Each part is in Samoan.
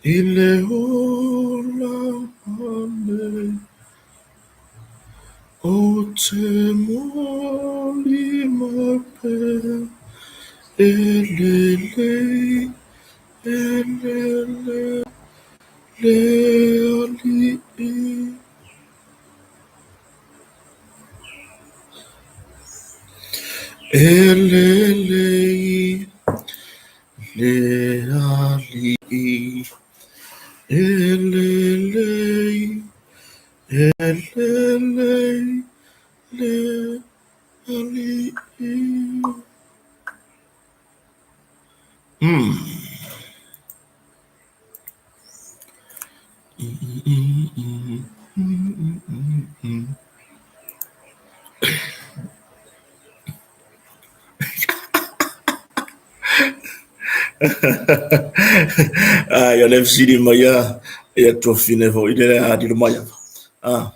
I le olaga nei, Ou te molima pea e lelei, e lelei le Alii. E lelei le Alii, e lelei, e lelei le Alii. Ai, o le fesili mai ia ia tuafafine foi le a lilo mai ava. Ah,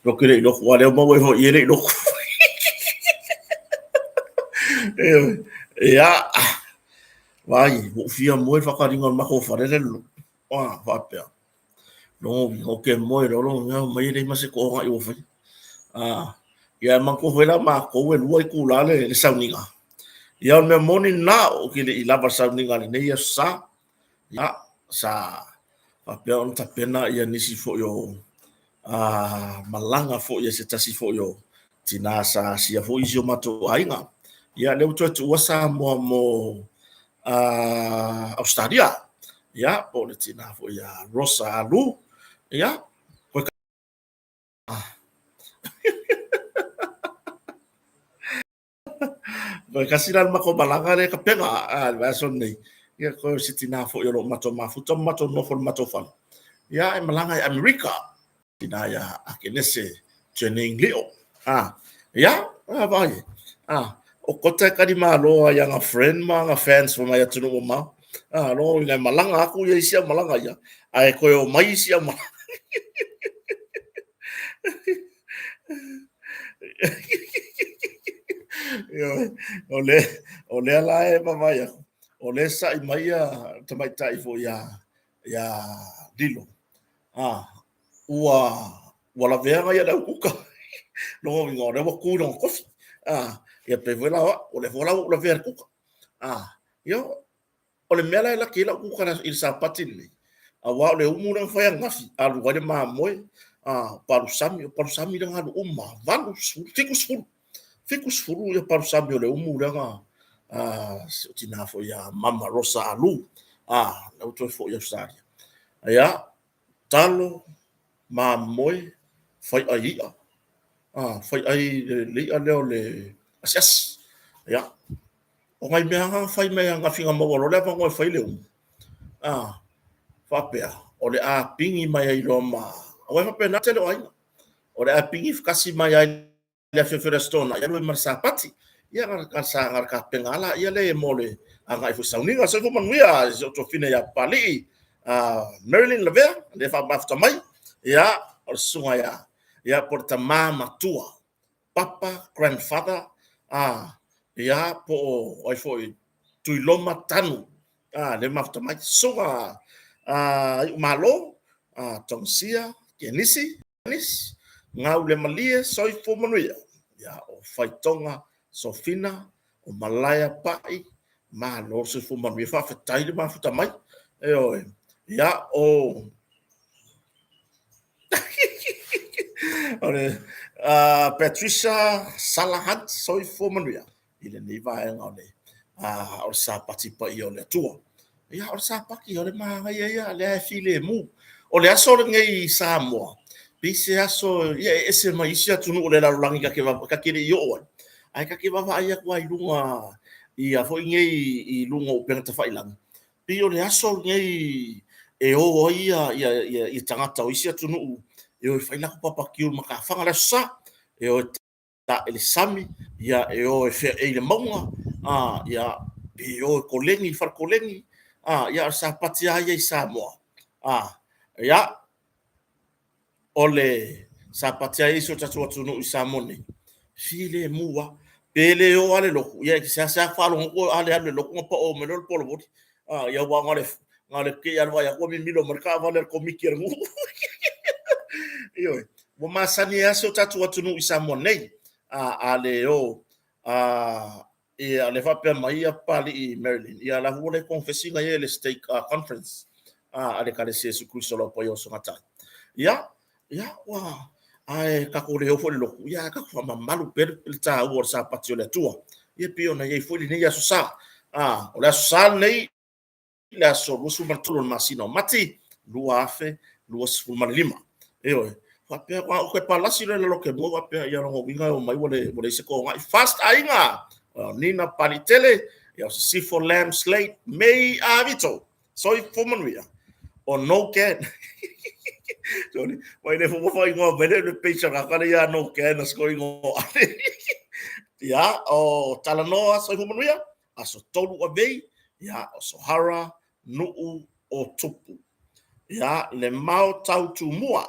loke le loku, a leo maua foi e le loku. Ia, vai, ua fia moe whakaringa o le matou fale le lo. Ah, faapea. Logo o ke moe lo lo ngau mai le ma se ko ngai o fai. Ah, ia manatua foi la makou e lua itulā le sauniga. Ia o le mea moni lena ou te le i lava i le sauniga i lenei aso Sa. Ia, sa faapea ona tapena ia nisi foi o malaga foi a se tasi foi o tina sa asia foi isi o matou aiga. Ia, lea ua toe tuua Samoa mo Ausetalia. Ia, po o le tina foi ia Rosa Alu. Ia, koe Koe kasi la le matou malaga lea e tapena le vaiaso lenei. Ia, koe o se tina foi o lo o matou mafuta ma matou nofo i le matou fale. Ia, e malaga i Amerika. Tina ia Akenese Jenning Lio. Ah, ia, ah, vaai. Ah, o kota e kali malo ai anga friend ma anga fans fai mai atunuu mamao. Ah, lo ina e malaga aku ia isi au malaga ia, ae toe o mai isi au malaga. O le, o lea la e vaavaai aku, o lea e sa'i mai ia tamaitai foi ia, ia Lilo. Ah, ua ua lavea ia le aukuka. Lona uiga o lea ua tu i lona tofi. Ah, ia pei foi la o au, o lea foi la ua ou lavea i le kuka. Ah, ia, o le mea la e laki ai lau kuka i le Sapati lenei, aua o le umu lea na fai ananafi, alu ai le mamoe, ah, palusami, o palusami lea na alu uma, 80, 70, 70 ia palusami o le umu lea na, ah, si ou tina foi ia Mama Rosa Alu, ah, lea ua toe foi i Ausetalia. Ia, talo, mamoe, fai'ai i'a, fai'ai le i'a lea o le asiasi. Ia, o nai mea lava na fai mai ananafi na maua loa le avanoa e fai le umu, faapea, o le a pigi mai ai loa ma... Aua e faapena le tele o aiga, o le a pigi kasi mai ai le afiafi o le Aso Toonai, alu ai ma le Sapati. Ia, na o le tapena lava laia lea mo le agai foi i sauniga. Soifua manuia si ou tuafafine ia Papalii, Marilyn Lavea, lea e faamafuta mai. Ia, o le susuga ia, ia po o le tama matua, papa, grandfather, ia, po o ai foi, Tuiloma Tanu, lea e mafuta mai. Susuga Iumalo, Togasia, Kenisi, Dennis, Gaulemalie, Soifua Manuia. Ia, o Faitoga Sofina, o Malaea Pai, malo le soifua manuia. Faafetai le mafuta mai. Ioe. Ia, o o le Patricia Salahunt, soifua manuia i lenei vaega o le o le Sapati paia o le Atua. Ia, o le Sapati, o le manaia ia, lea e filemu. O le aso lenei i Samoa, pei se aso ia e ese mai isi atunuu o le lalolagi ta te ta te le i oo ai, ae ta te vaavaai atu lava i luga ia foi nei i luga o upega tafailagi, pei o le aso lenei e o ai ia tagata o isi atunuu e o e fai latou papakiu i le matafaga i le Aso Sa, e o e tae i le sami, ia e o e feaei i le mauga, ia e o e koleni i le fale koleni, ia o le Sapati lava ia i Samoa. Ia, o le Sapati lava ia i si o tatou atunuu i Samoa nei, filemu lava. Pe le o lava le lotu, ia e te seasea faalogo atu a le alu i le lotu ona pao mai loa lea o le polavoli. Ia aua na o le Na o le kei alu ai ua mimilo ma le taavale a le komiti a le nuu. Ioe, ua masani ai si o tatou atunuu i Samoa nei. A le o, a, ia, le faapea mai ia Papalii Marilyn, ia la ua le konefesi na ia i le stake conference a le Ekalesia Iesu Keriso o le Au Paia o Usogatai. Ia, ia, ua, ae tatou le o foi i le lotu, ia ae tatou faamamalu pea le taua o le Sapati o le Atua. Ia pei ona i ai foi lenei Aso Sa. O le Aso Sa lenei, le aso 23 o le masina o Mati 2025. Ioe, faapea a ou toe palasi loa i lalo ou te maua faapea, ia lona uiga e omai ua leai se togai. Fast aiga! Nina Papaliitele, ia o Sisifo Lam Slate, May Avito, soifua manuia. O No Can. Sorry, mai le fua faaigoa mai le page a gata le ia No Can a siko ingoa. Ia, o Talanoa, soifua manuia. Aso 3 Avei, ia, o Sohara, Nuu o Tupu. Ia, le Mao Tau Tumua.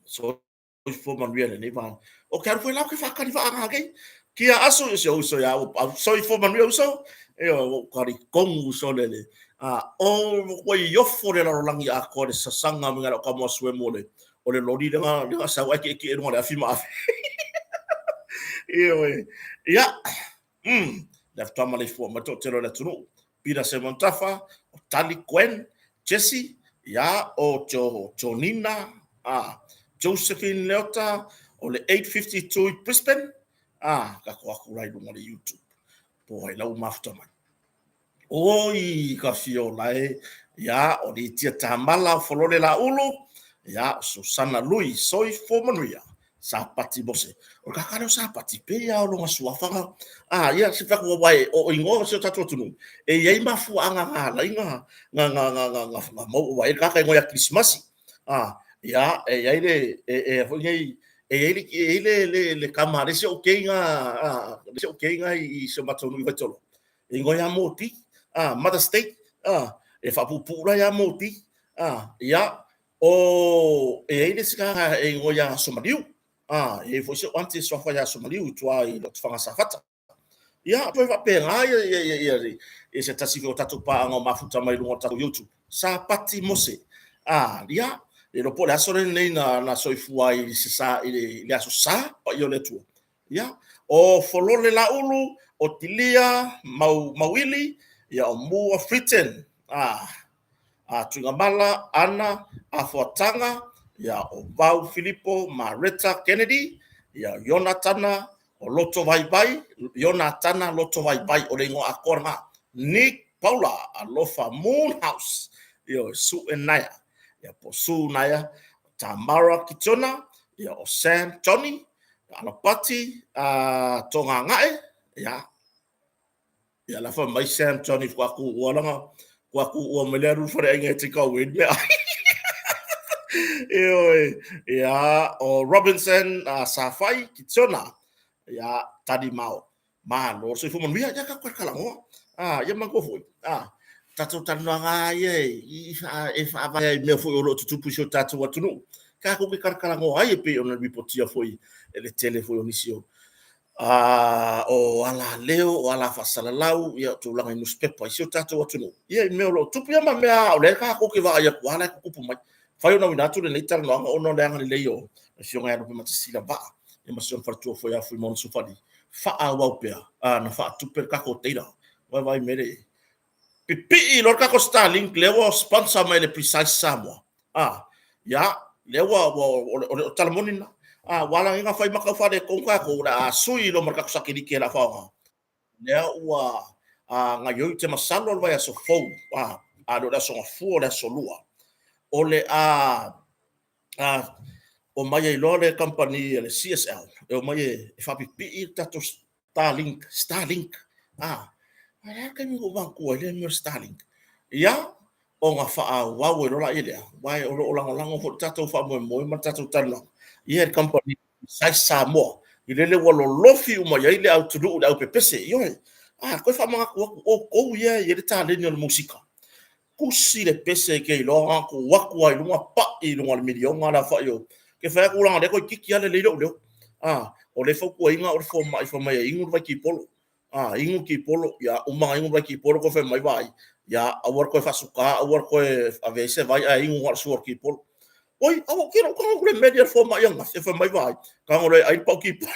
Soifua manuia lenei vaega. O ke alu foi la ke whaakari wha anga kei. Kia aso i se uso ia ua pau. Soifua manuia uso. E o ua kari kongu uso le le. A o ua i ofo le lalolagi a koa le sasanga me ngā o ka moa sue mo le. O le lori le ngā, le ngā sau ai ke ke e runga le awhi ma awhi. Ioe. Ia. Le faatoa maleifua mai toatele o le atunuu. Peter Simon Tafa, o Tali Gwen, Jesse, ia, o Jo, Jonina, a, Josephine Leota, o le 852 i Brisbane, a, tatou atu la i luga o le YouTube. Po ai lau mafuta mai. Oi ka fiola e, ia, o Litia Tamala o Folole Laulu, ia, o Susana Lui, soifua manuia. Sapati Mose. O le kaka lea o Sapati, pei lava o lona suafa na, a, ia, se fai atu aua e, o igoa o si o tatou atunuu, e i ai mafuaaga na ala ai na, na, na, na, na, na, na mau, aua e i ai le tagata e igoa ia Kerisimasi. A, ia, e i ai le, e, e foi nei, e i ai le, e i ai le, le, le tama a le isi o kei na, a, le isi o kei na i, i si o matou nuu i Vaitoloa, e igoa ia Moti, a, Mother's Day, a, e faapuupuu la ia Moti, a, ia, O, e i ai le isi tagata e igoa ia Somaliu. A, e i ai foi si ou aunty e suafa ia Somaliu i tua i Lotofaga Safata. Ia, toe faapena ia, ia, ia, ia, ia se tasi foi o tatou paaga o mafuta mai luga o tatou YouTube. Sapati Mose. A, ia, le iloa po o le aso lenei na, na soifua ai i se sa, i le, i le aso Sa, paia o le Atua. Ia, o Folole Laulu, o Tilia, Mau, Mauili, ia, o Mua Fritten, a, a Tuigamala, Ana, Afoataga, ia, o Vau Filipo, Mareta Kennedy, ia, Ionatana, o Loto Vaivai, Ionatana Loto Vaivai, o le igoa atoa lena. Nick Paula, Alofa Moonhouse, ia, o Sue Naia, ia, po Sue Naia, Tamara Kitiona, ia, o Sam Johnny, Alapati, a Togagae, ia, ia la fa mai Sam Johnny fua ku ua langa, kua ku ua mai le alu fale ainga e tika wen me ai. Ioe, ia, o Robinson, Safai, Kitiona, ia, Tani Mao. Malo le soifua manuia, ia tatou kalagoa. Ah, ia manatua foi, ah, tatou talanoaga lava ia e, e faavae ai i mea foi o lo o tutupu i si o tatou atunuu. Tatou te talatalanoa ai e pei ona ripotia foi e le tele foi o nisi o o alaleo, o ala faasalalau, ia, o tulaga i nusipepa i si o tatou atunuu. Ia, i mea o lo o tupu, ia ma mea o lea tatou te vaai atu lava la e tutupu mai. Fai ona uina atu lenei talanoaga ona o le agalelei o le Afioga ia Lupematasila Vaa, ia ma si ona faletua foi ia Fuimaono Sufali, faaauau pea na faatupe le tatou data. Vaivai mea le pipii loa le tatou Starlink lea ua sponsor mai e le Precise Samoa. Ah, ia, lea ua, ua o le tala moni lena. Ah, ua ala ai ona fai makau faaletonu tatou, o le a sui loa ma le tatou satelite o le a faaaoga. Lea ua gaioi, ou te masalo o le vaiaso fou, a le o le aso Gafua o le aso Lua, o le a omai ai loa le kamupani a le CSL e omai e faapipii le tatou Starlink, Starlink, a o le a le taimi ua ou manatua ai lea mea o le Starlink? Ia, ona faaauau ai loa lea lea, aua o lo o lagolago foi le tatou faamoemoe ma le tatou talanoaga i le kamupani Size Samoa, i lele ua lolofi uma i ai le atunuu i le aupepese. Ioe, a toe faamanatu atu, outou ia e i ai le taleni o le musika, tusi le pese e te iloa na tuu atu lava i luga pai i luga o le miliona le aofai o ke fai atu leaga o lea toeitiiti lava lelei lou leo. A, o le fautuaina o le fomai fai mai e inu le vai kipolo. A, inu le kipolo, ia uma ona inu le vai kipolo toe fai mai vaai. Ia, aua le toe faasuka, aua le toe ave ai se vai ae inu na o le sua o le kipolo. Oi, aua ou te iloa ou tago atu i le meli a le fomai ananafi, ae fai mai vaai, tago loa e ai le pau kipolo.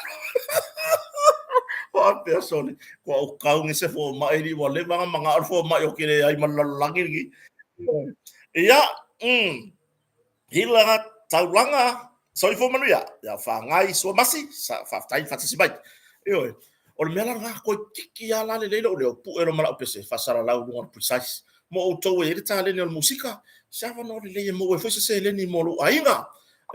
Faapea, sole, ua ou tau nei se fomai, alii ua leva ona manao le fomai ou te leai ma le lalolagi lenei. Ia, Hila Taulaga, soifua manuia. Ia whangai suamasi, sa faafetai faatasi mai. Ioe, o le mea la lena, toeitiiti lava la lelei lou leo, pue loa ma lau pese, faasalalau i luga o le Precise. Mo outou e i ai le taleni o le musika, se avanoa lelei e maua ai foi se seleni mo lou aiga.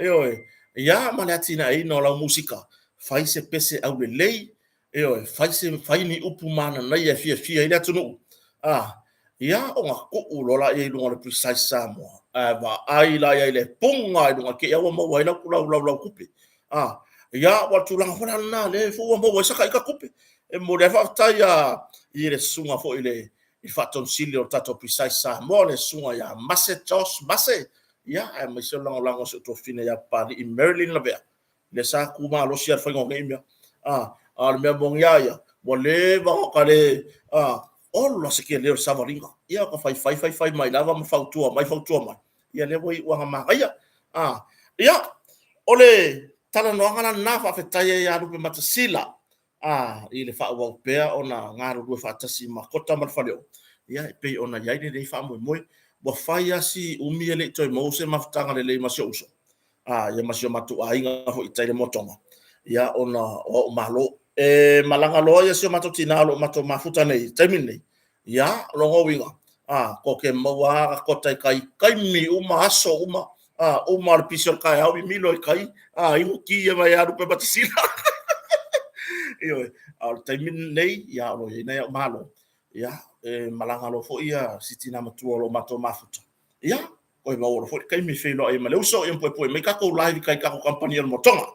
Ioe, ia ma le atinaeina o lau musika, fai se pese aulelei, Ioe, fai se fai ni upu mananaia e fiafia ai le atunuu. A, ia ona tuu loa lea i luga o le Precise Samoa, ae vaai la i ai i le puga i luga te i lava ua maua ai lau lau lau lau tupe. A, ia ua tulaga foi la lena lea foi ua maua ai sata ita tupe. E momoli ai le faafetai a i le susuga foi i le i le Faatonu Sili o le tatou Precise Samoa, le susuga ia Mase Josh Mase, ia aemaise o le lagolago a si ou tuafafine ia Papalii Marilyn Lavea, lea sa tu malosi lava i le faiga o nei mea. A, a o le mea moni lava ia, ua leva ona ta le, a, ola se tele o le savaliga. Ia, ta fai fai fai fai mai lava ma fautua mai fautua mai, ia lea ua iu lava ina manaia. A, ia, o le talanoaga la lena, faafetai ai ia Lupematasila i le faaauau pea ona galulue faatasi ma Kota ma le Faleoo, ia e pei ona i ai lenei faamoemoe. Ua fai lava si umi e le i toe maua se mafutaga lelei ma si ou uso, ia ma si o matou aiga foi i tai i le Motoga, ia ona o au malo. E malaga loa ia si o matou tina o lo o matou mafuta nei i le taimi lenei, ia, o lona uiga, tou te maua lava Kota i tai i taimi uma, aso uma, uma lava o le pisi o le taeao mimilo i tai, inu ti mai ia Lupematasila. Ioe, a o le taimi lenei, ia, o lo o i ai nai au malo, ia, e malaga loa foi si tina matua o lo o matou mafuta, ia, toe maua loa foi le taimi e feiloai ai ma le uso, ia ma puepue mai tatou live i tai i tatou kamupani o le Motoga.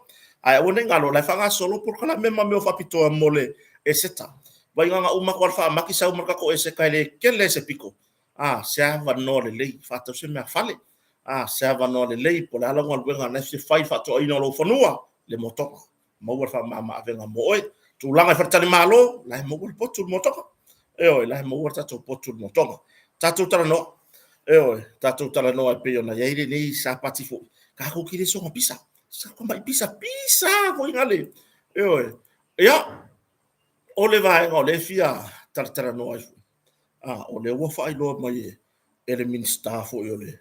Ae aua ne i galo, o la e faagasolo polokalame ma mea faapitoa mo le Eseta. Vaai na ona uma atu lava o le faamati sau ma le tatou Eseta e le tele se pito. A, se avanoa lelei, faatau se meafale. A, se avanoa lelei, po o le a lau galuega na e fia fai i le faatoaina o lou fanua, le Motoga. Maua le faamama-avega mo oe. Tulaga i faletalimalo, la e maua le potu i le motoga. Ioe, la e maua le tatou potu i le motoga. Tatou talanoa, ioe, tatou talanoa e pei ona i ai lenei sapati foi. Tatou te le soona pisa. Sa tamai pisa, pisa foi gale. Ioe. Ia, o le vaega o lea e fia talatalanoa ai foi, o lea ua faailoa mai e le Minisita foi o le,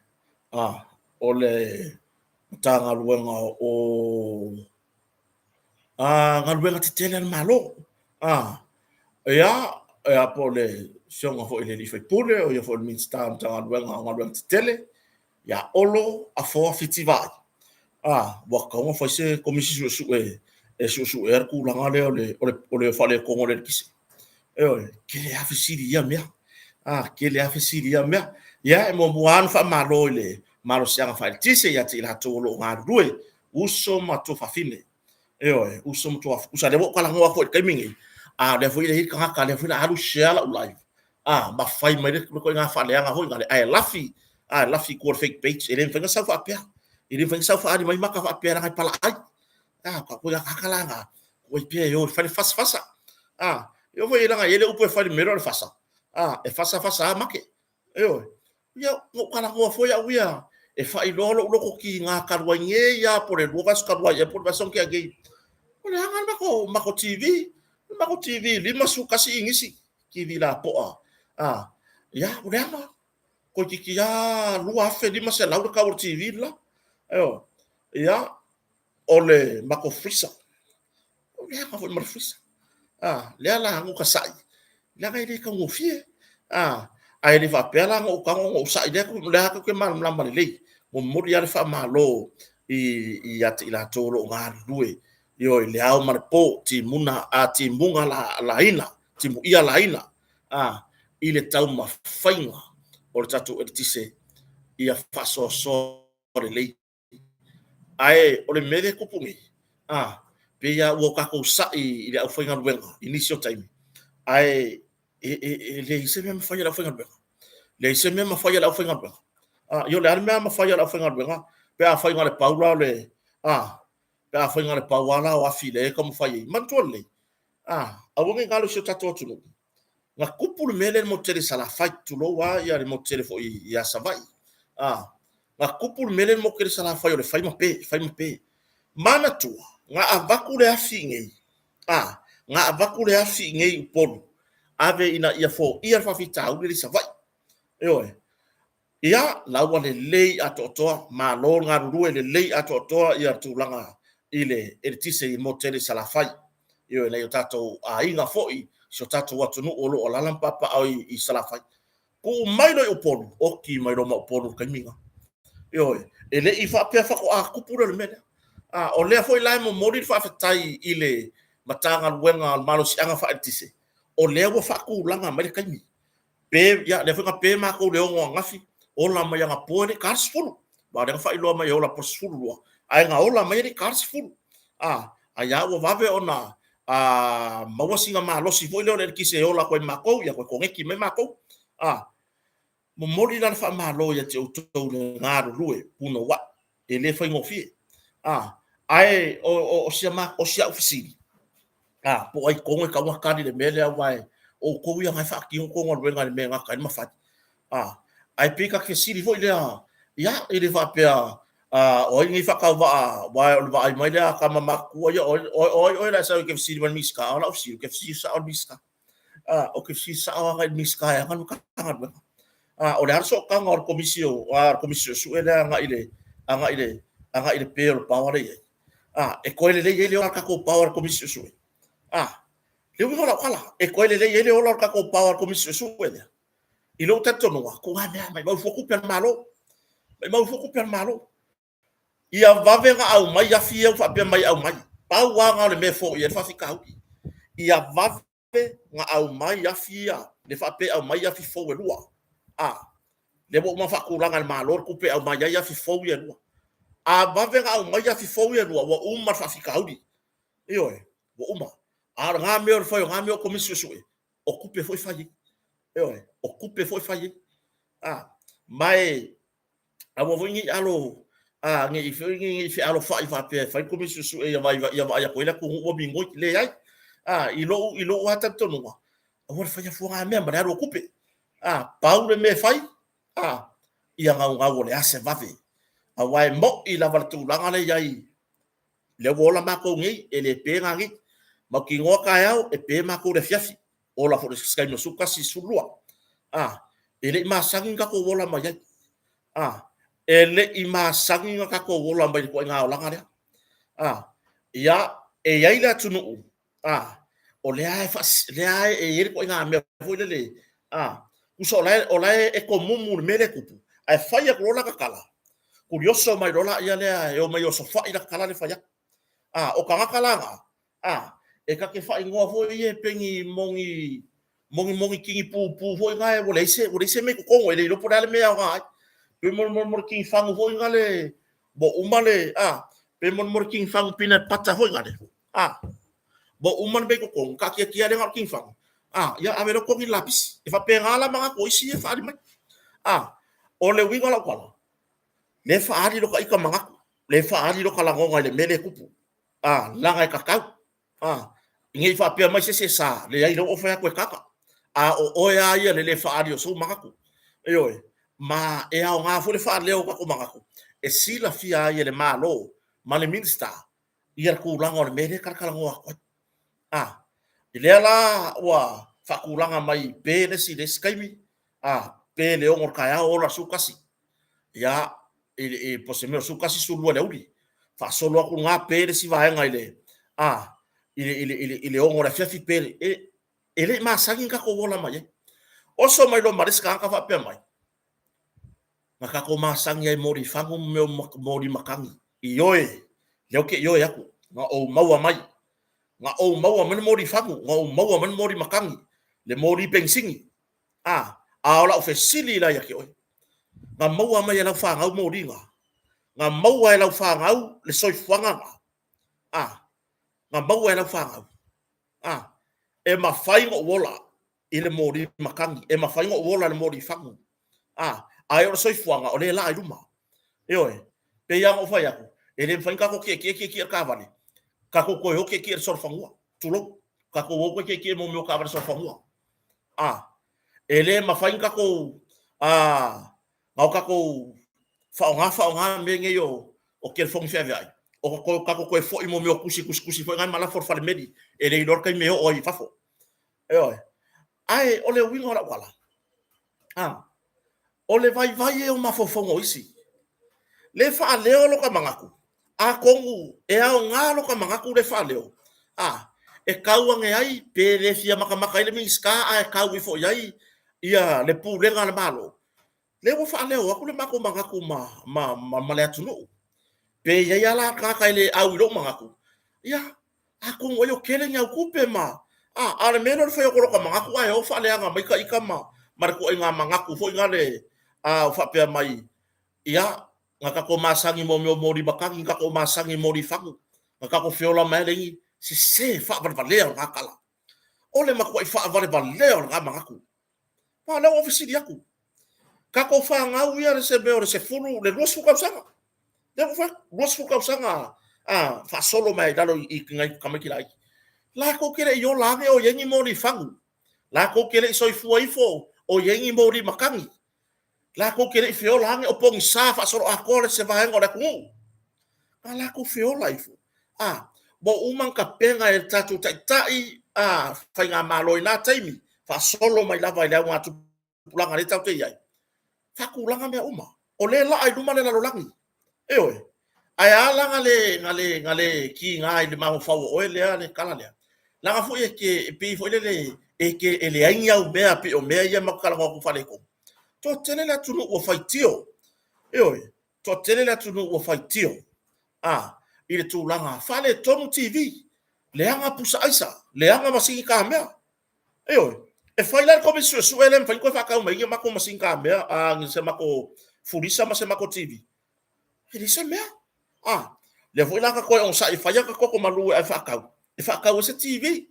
o le Matagaluega o galuega tetele a le Malo. Ia, po o le afioga foi i le sui usufono, o ia foi o le Minisita o le Matagaluega o Galuega Tetele, ia Olo Afoa Fitivaai, ua tatau ona fai se Komisi Suesue e suesuea le tulaga lea o le faaletonu o le eletise. Ioe, tele lava fesili i ia mea. Tele lava fesili i ia mea. Ia, e muamua lava ona faamalo i le malosiaga faaeletise ia te i latou o lo o galulue, uso ma tuafafine. Ioe, uso ma tuafafine. Tusa lea ua ou talanoa atu foi i le taimi lenei, a o lea foi e i ai le tagata lea foi o le a alu share lau live, ma fai mai le ituaiga faaleaga foi lale, ae lafi, lafi i tua o le fake page. E le mafai ona sau faapea. E le mafai ona sau faaali mai maka faapea leaga e palaa ai. Ka koe akaka la na, koe pea e o e fai le fasa fasa. E oo foi leaga e i ai le upu e fai i le mea lea o le fasa, e fasa fasa lava mate. Ioe. Ia, na ou talanoa foi au ia, e faailoa lou loto tiga talu ai nei lava po o le 2 vaiaso talu ai ea po o le vaiaso na tea nei. O le aga le matou TV, le matou TV 51 inisi, TV lapoa. Ia, o le aga, toeitiiti lava $2,500 le tau o le TV le la. Ioe. Ia, o le matou freezer, o le aga foi ma le freezer. Lea la na ou sa'i, leaga e le taugofie. Ae le faapea la na ou tago ona ou sa'i lea, o lea tou te malamalama lelei. Momoli lava le faamalo ia te i latou o lo o galulue, ioe, i le ao ma le po, timuga laina, timuia laina, i le taumafaiga o le tatou eletise ia faasoasoa lelei. Ae o le mea lea e tupu nei, pei lava ua tatou sa'i i le aufaigaluega i nisi o taimi, ae e leai se mea e mafai e le aufaigaluega. Leai se mea e mafai e le aufaigaluega. Ia o le a le mea e mafai e le aufaigaluega pe afai na o le pau la o le, pe afai na o le pau lava la o afi lea e taumafai ai. Manatua lelei, aua ne i galo i si o tatou atunuu. Na tupu le mea lea i le motu tele i Salafai, tulou lava ia le motu tele foi ia Savaii. A, na tupu le mea lea i le motu tele i Salafai o le fai ma pe, fai ma pe. Manatua, na avatu le afi i inei, a, na avatu le afi i inei i Upolu, ave ina ia foia le faafitauli lea i Savaii. Ioe. Ia, la ua lelei atoatoa, malo le galulue, lelei atoatoa ia tulaga i le eletise i le motu tele i Salafai. Ioe, nai o tatou aiga foi, si o tatou atunuu o lo o alaala ma papaaao i Salafai. Tuu mai loa i Upolu, oti mai loa ma Upolu i le taimi lena. Ioe, e le i faapea faatoa tupu lea o le mea lea. A, o lea foi la e momoli le faafetai i le Matagaluega o le Malosiaga Faaeletise, o lea ua faatulaga mai le taimi. Pe, ia, lea foi na pe matou i le 6:00 ananafi, ola mai anapo e le i taina le 10. Aua o lea na faailoa mai e ola po o le 12, ae na ola mai e le i taina le 10. A, ai lava ua vave ona maua sina malosi foi lea o le eletise e ola atu ai ma matou, ia toe koneti mai matou. A, momoli la le faamalo ia te outou le galulue punouai, e le faigofie. A, ae o si au fesili, a, po o ai tonu e tatau ona tali i le mea lea, aua o outou ia o lena e faatino a outou galuega i le mea e gata ai le mafai. A, ae pei ta te fesili foi lea, ia, e le faapea o ai lenei faatauvaa, aua o le vaai mai lea a tama matutua ia, o ai oe o le a e sau e te fesili mai i le Minisita? A o lau fesili, ou te fesili sao i le Minisita. Ou te fesili sao lava i le Minisita e ana le Matagaluega. O le a le sootaga o le Komisi o le Komisi Suesue lea agai i le agai i le pe o le power lea e i ai? E toe lelei ai le ola o le tatou power i le Komisi Suesue? Le uiga o lau tala, e toe lelei ai le ola o le tatou power i le Komisi Suesue lea? I lou talitonuga, tuuga mea, maimau fua tupe a le Malo. Maimau fua tupe a le Malo. Ia vave ona aumai afi ia ua faapea mai e aumai. Pau lava lena o le mea e foia ai le faafitauli. Ia vave ona aumai afi ia, le faapea e aumai afi fou e 2. A, lea ua uma ona faatulaga e le Malo le tupe e aumai ai afi fou ia e 2. A vave ona aumai afi fou ia e 2, ua uma le faafitauli. Ioe, ua uma. A o lena mea o le fai o na mea o Komisi Suesue, o tupe foi e fai ai. Ioe, o tupe foi e fai ai. A, ma e aua foi ne i alo ne i fealofai faapea e fai le Komisi Suesue ia vaai atu i ai le atunuu ua migoi. Leai. I lou lava talitonuga, aua le faia fua na mea ma le alu o tupe. Pau le mea e fai, ia naunau o le a se vave. Aua e moni lava le tulaga lea e i ai, lea ua ola matou nei, e le pe nanei. Mautinoa taeao e pe matou i le afiafi, ola foi i le taimi o le 11, 12. E le i masani ona tatou ola mai ai. E le i masani ona tatou ola mai i le ituaiga olaga lea. Ia, e i ai le atunuu, o lea e i ai le ituaiga mea foi lele, tusa o la e tomumu i le mea lea e tupu, ae fai atu loa lana tala, tulioso mai loa lea e omai e osofai lata tala lea e fai atu. O tagata la na, e ta te faaigoa foi ia pei ni moni moni tinipupu foi na ua leai se mea i totonu, e le iloa po o le a le mea e aoga ai. Pei o le tini fagu foi lea ua uma le, pei o le tini fagu peanut butter foi lea, ua uma le mea i totonu, taatiatia lea na o le tini fagu, ia ave loa togi le lapisi. E faapena la manatu o isi ia e faaali mai. O le uiga o lau tala, lea e faaali lota ita manatu, lea e faaali lota lagona i le mea lea e tupu, leaga e tatau. Ne i faapea mai se isi e sa, leai, lea ua ou fai atu e kaka. A o oe lava ia i le le faaali o sou manatu. Ioe, ma e aoga foi le faaleo o tatou manatu e silafia ai e le Malo ma le Minisita ia le tulaga o le mea lea e talatalanoa atu ai. A, lea la ua faatulaga mai pe le isi i le isi taimi, pe le 6 o le taeao ola i le 11. Ia, po o se mea o le 11, 12 i le aoauli. Faasolo atu lena pe le isi vaega i le 6 o le afiafi pe le... E le i masani ona tatou ola mai ai. Oso mai loa ma le isi tagata faapea mai, na tatou masani ai i moli fagu ma mea o moli matagi. Ioe, lea ou te ioe atu, na ou maua mai. Na ou maua mai le moli fagu, na ou maua mai le moli matagi, le moli penisini. A, a o lau fesili la ia te oe, na maua mai e lau fanau moli na? Na maua e lau fanau le soifuaga na? A, na maua e lau fanau? A, e mafai ona ou ola i le moli matagi, e mafai ona ou ola i le moli fagu. A, ae o le soifuaga o lea e laa i luma. Ioe, pei lava ona ou fai atu, e le mafai ona tatou tietie tietie i le taavale, tatou toe o tietie i le solofanua, tulou, tatou o toe tietie i mea o taavale solofanua. A, e le mafai ona tatou, a, na o tatou faaaoga faaaoga mea nei o telefoni feaveai, o tatou toe foi mo mea o tusi tusitusi foi na ma lafo i le falemeli, e le iloa le taimi e oo ai i fafo. Ioe. Ae o le uiga o lau tala, a, o le vaivai ia o mafaufauga o isi. Le faaleo lo ta manatu, atonu e aoga lo ta manatu le faaleo, a, e tau ane ai pe le fia matamata ai le Minisita ae tau ifo i ai ia le Pulega a le Malo. Lea ua faaleo atu le matou manatu ma, ma, ma, ma le atunuu. Pe i ai lava la tagata e le au i lou manatu, ia, atonu ai o tele ni au tupe ma, a, a o le mea lea o le fai atu o lota manatu ae o faaleaga mai ta ita ma, ma le ituaiga manatu foi lale, a, o faapea mai, ia, na tatou masani mo mea o moli matagi, na tatou masani i moli fagu, na tatou feola mai lava le igi, sese faavalevalea o lena tala. O le matuai faavalevalea o lena manatu. A o lea ua ou fesili atu, tatou fanau ia le se mea o le 10, le 20 tausaga, lea ua ou fai atu, 20 tausaga a, faasolo mai i lalo i nai tamaiti laiti, latou te le i ola ane o i ai ni moli fagu, latou te le i soifua ifo o i ai ni moli matagi, latou te le i feola ane o pogisa faasoloatoa le se vaega o le atunuu. A latou feola ifo, a, ua uma ona tapena e le tatou taitai a faigamalo i na taimi, faasolo mai lava i le augatupulaga lea tatou te i ai, faatulaga mea uma. O lea e laa i luma le lalolagi. Ioe. Ae a la na le, na le, na le kiga i le mafaufau o oe lea le tala lea? Leaga foi e te, e pei foi lele e te, e leai ni au mea pei o mea ia matou te talanoa atu faaletonu. Toatele le atunuu ua faitio. Ioe. Toatele le atunuu ua faitio a i le tulaga faaletonu TV, leaga pusa aisa, leaga masini kamea. Ioe. E fai la le Komisi Suesue le mafai ona toe faatau mai ni a matou masini kamea, a se matou fulisa ma se matou TV. E leai se mea. A, lea foi la na toe onosai e fai ata toto malu e ave faatau, e faatau ai se TV,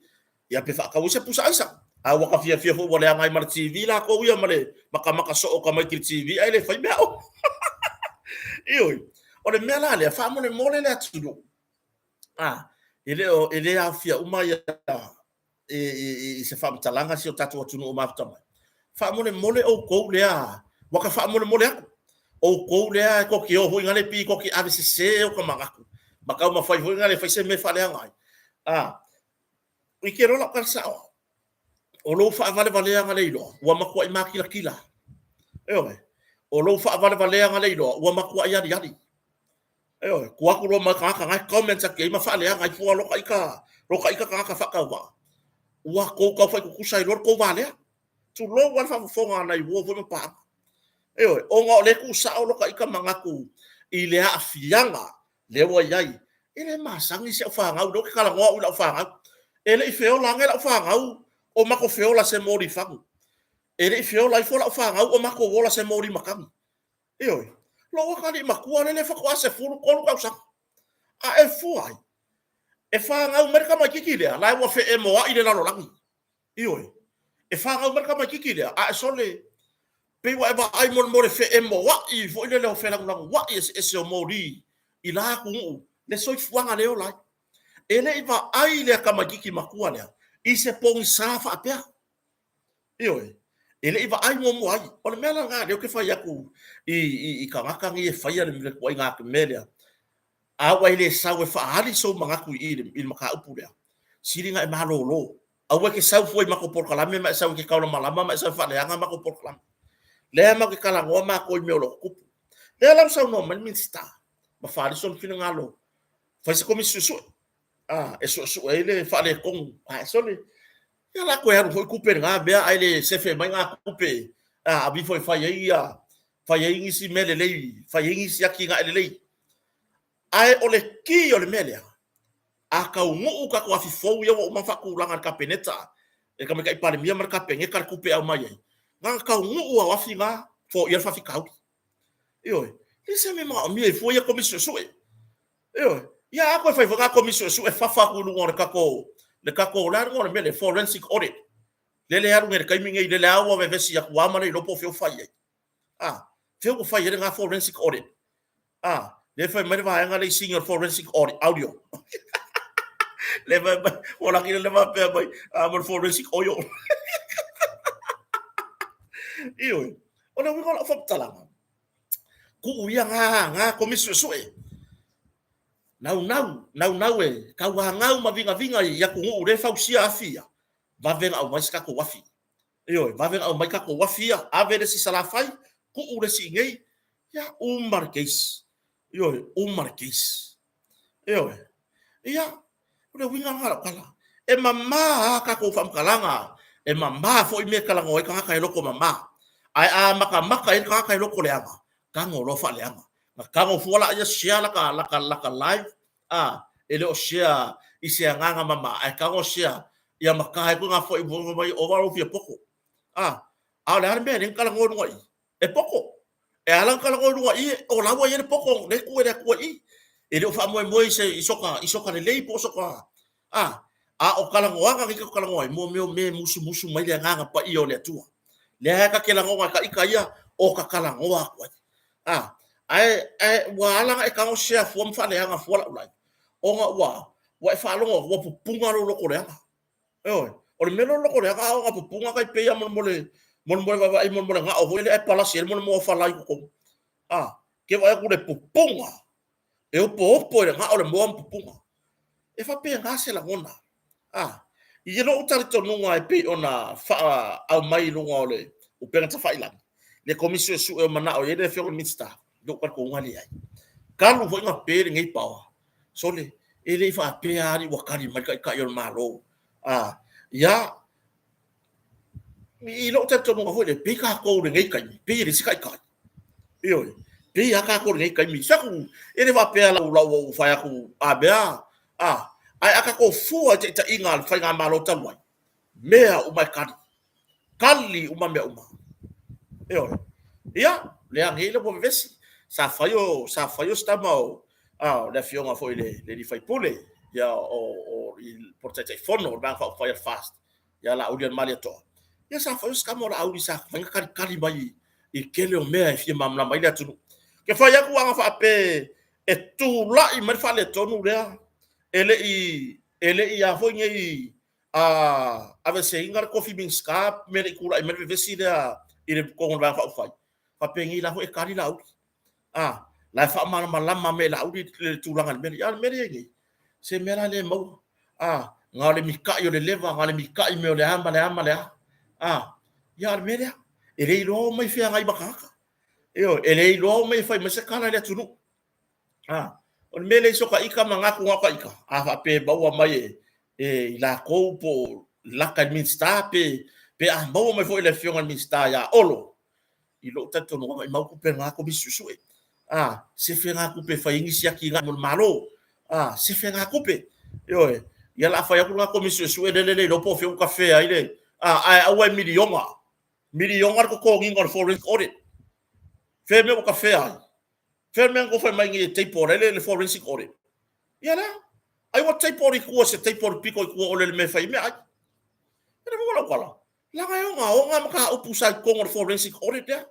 ia pe faatau ai se pusa aisa. A ua ta fiafia foi ua leaga ai ma le TV latou ia ma le matamata soo o tamaiti i le TV ae le fai mea o. Ioe, o le mea la lea, faamolemole le atunuu, a, e le o, e le aofia uma ia i se faamatalaga si o tatou atunuu o mafuta mai. Faamolemole outou lea, ua ka faamolemole atu. Outou lea e tou te o foi nale pi tou te ave sese o ka manatu. Ma taumafai foi nale fai se mea e faaleaga ai. A, i ke loa lau tala sao, o lou faavalevaleaga le iloa, ua matuai makilatila. Ioe, o lou faavalevaleaga le iloa, ua matuai aliali. Ioe, tuu atu loa ma le tagata na e comment atu i ai ma faaleaga ai fua loka ita, loka ita tagata faatauvaa. Ua tou taufai tutusa ai loa le tou va lea. Tulou lava le faafofoga a nai uo foi ma paaga. Ioe, ona o lea e tuusao loka ita manatu i le aafiaga lea ua i ai. E le masani si au fanau, lea ou te talanoa au i lau fanau. E le i feola ane lau fanau o matou feola se moli fagu. E le i feola ifo lau fanau o matou ola se moli matagi. Ioe, lou atalii matua lele faatoa 13 tausaga. A e fua ai, e fanau mai le tamaititi lea, la ua feemoa'i le lalolagi. Ioe, e fanau mai le tamaititi lea, a e sole, pei ua e vaai mo le mo le feemoa'i foi lele o felagolagoa'i eseese o moli i la atunuu, le soifuaga lea e ola ai. E le i vaai le tamaititi matua lea i se pogisa faapea. Ioe, e le i vaai muamua ai. O le mea la lena lea ou te fai atu i, i, i tagata nei e faia le ituaiga mea lea, a ua e le sau e faaali sou manatu i i le mataupu lea, sili ona e malolo. Aua e te sau fua i matou polokalame ma e sau e te taulamalama ma e sau e faaleaga matou polokalame. Lea matou te talanoa matou i mea o lo o tutupu. Lea la ua saunoa mai le Minisita ma faaali sona finagalo, fai se komisi suesue, a, e suesue ai le faaletonu. Ae sole, Ia la toe alu foi tupe i lena mea ae le sefe mai na tupe a aveifo e fai ai ia fai ai nisi mea lelei, fai ai nisi atinae lelei. Ae o le ki o le mea lea, a taunuu tatou afi fou ia ua uma ona faatulaga e le Kapeneta, e le Tamaitai Palemia ma le Kapeneta le tupe e aumai ai, na ona taunuu lava o afi na, foia le faafitauli. Ioe, e leai se mea e manaomia ai fua ia Komisi Suesue. Ioe, ia a toe fai foi na Komisi Suesue fafa atu i luga o le tatou, le tatou, o le a le igoa o le mea lea, forensic audit, lele e alu nei i le taimi nei, lele lava ua vevesi atu lava ma le iloa po o fea ua fai ai. A, fea ua fai ai lena forensic audit? A, lea fai mai le vaega lea i sini o le forensic audit, audio. Lea fai mai, ua laki lele faapea mai, a, mo le forensic oil. Ioe, o le uiga o lau faamatalaga, tuu ia ga Komisi Suesue, naunau, naunau e tauanau ma vigaviga i atunuu lea e fausia afi ia, vave ona aumai se tatou afi. Ioe, vave ona aumai tatou afi ia, ave le isi i Salafai, tuu le isi i inei, ia uma le case. Ioe, uma le case. Ioe. Ia, o le uiga lena o lau tala. E mama lava tatou faamatalaga, e mama foi mea e talanoa ai tagata e loto mama. Ae a matamata i ai le tagata e loto leaga, tago loa faaleaga. Na tago fua laia share lata live, a, e le o share i se agaga mama, ae tago share ia mata ai ituaiga foi fai mai ova lou fia poto. A, a o le a le mea e ala ai ona talanoa i luga i i? E poto. E ala ona talanoa i luga i i, o la ua i ai le poto lea e tuu e le Atua i i. E le o faamoemoe i sota lelei po o sota... a, a o talanoaga nei tatou te talanoa ai, mo mea o mea e musumusu mai le Agaga Paia o le Atua. Lea ta te lagona e ita ia o ta talanoa atu ai. A, ae ua ala ona e tago share fua ma faaleaga fua lau live, ona ua e faalogo atu ua pupuna lou loto leaga. Ioe. O le mea lea o le loto leaga a oo ina pupuna e tai pei lava mo le vaavaai mo le gao foi lea ae palasi ai le moa fala i totonu. A, e te vaai atu i le pupuna, e opoopo i le gao le moa ma pupuna. E faapena se lagona. A, i lou talitonuga e pei ona aumai i luga o le upega tafailagi, le Komisi Suesue o manao i ai le Afioga i le Minisita, i lou talitonuga e leai. Talu foi ona pe lenei power, sole, e le i faapea alii ua tali mai le Taitai o le Malo. A, ia, i lou talitonuga foi lea, pei tatou i lenei taimi, pei e leai se Taitai. Ioe, pei lava tatou i lenei taimi, e le faapea la ua ou fai atu a mea, a, ae a tatou fua i taitaiga a le Faigamalo talu ai, mea uma e tali, tali uma mea uma. Ioe. Ia, lea nei ua vevesi, sa fai o, sa fai o si tama o, a, o le afioga foi i le sui usufono, ia, o, po o le Taitaifono o le Vaega Faaupufai a le FAST, ia Laauli Malietoa, ia sa fai o si tama o Laauli sa mafai ona talitali mai i le tele o mea e fia malamalama ai le atunuu. Ke fai atu ana faapea e tulai mai le faaletonu lea, e le i, e le i a foi nei aveeseina le tofi Minisita me le i tulai mai le vevesi lea i le totonu o le Vaega Faaupufai, faapenei la foi e tali Laauli. A, la e faamalamalama mai e Laauli le tulaga i le mea lea. A o le mea lea e i ai nei, se mea la lea e maua. A, na o le mitai o le leva, na o le mitai mai o le a ma le a ma le a. A, ia a o le mea lea, e le iloa omai feagai ma tagata. Ioe, e le iloa omai e fai mai se tala i le atunuu. A, o le mea lea i soka ita manatu na o ta ita, a faapea e maua mai e i latou po o lata i le Minisita pe a maua mai foi i le Afioga i le Minisita ia Olo, i lou talitonuga, maumau tupe na Komisi Suesue. A, sefe na tupe e fai ai nisi atinae mo le Malo. A, sefe na tupe. Ioe, ia o le a fai atu lena Komisi Suesue lele le iloa po o fea ua tafea ai le, a, ae aua e miliona. Miliona le totogiina o le forensic audit. Fea mea ua tafea ai? Fea le mea na tou fai mai nei e table ai le forensic audit? Ia lea. Ai ua table i tua se table i le pito i tua o le mea e fai ai meaai. E le maua lau tala. Leaga e ogaoga mataupu sa i totonu o le forensic audit lea.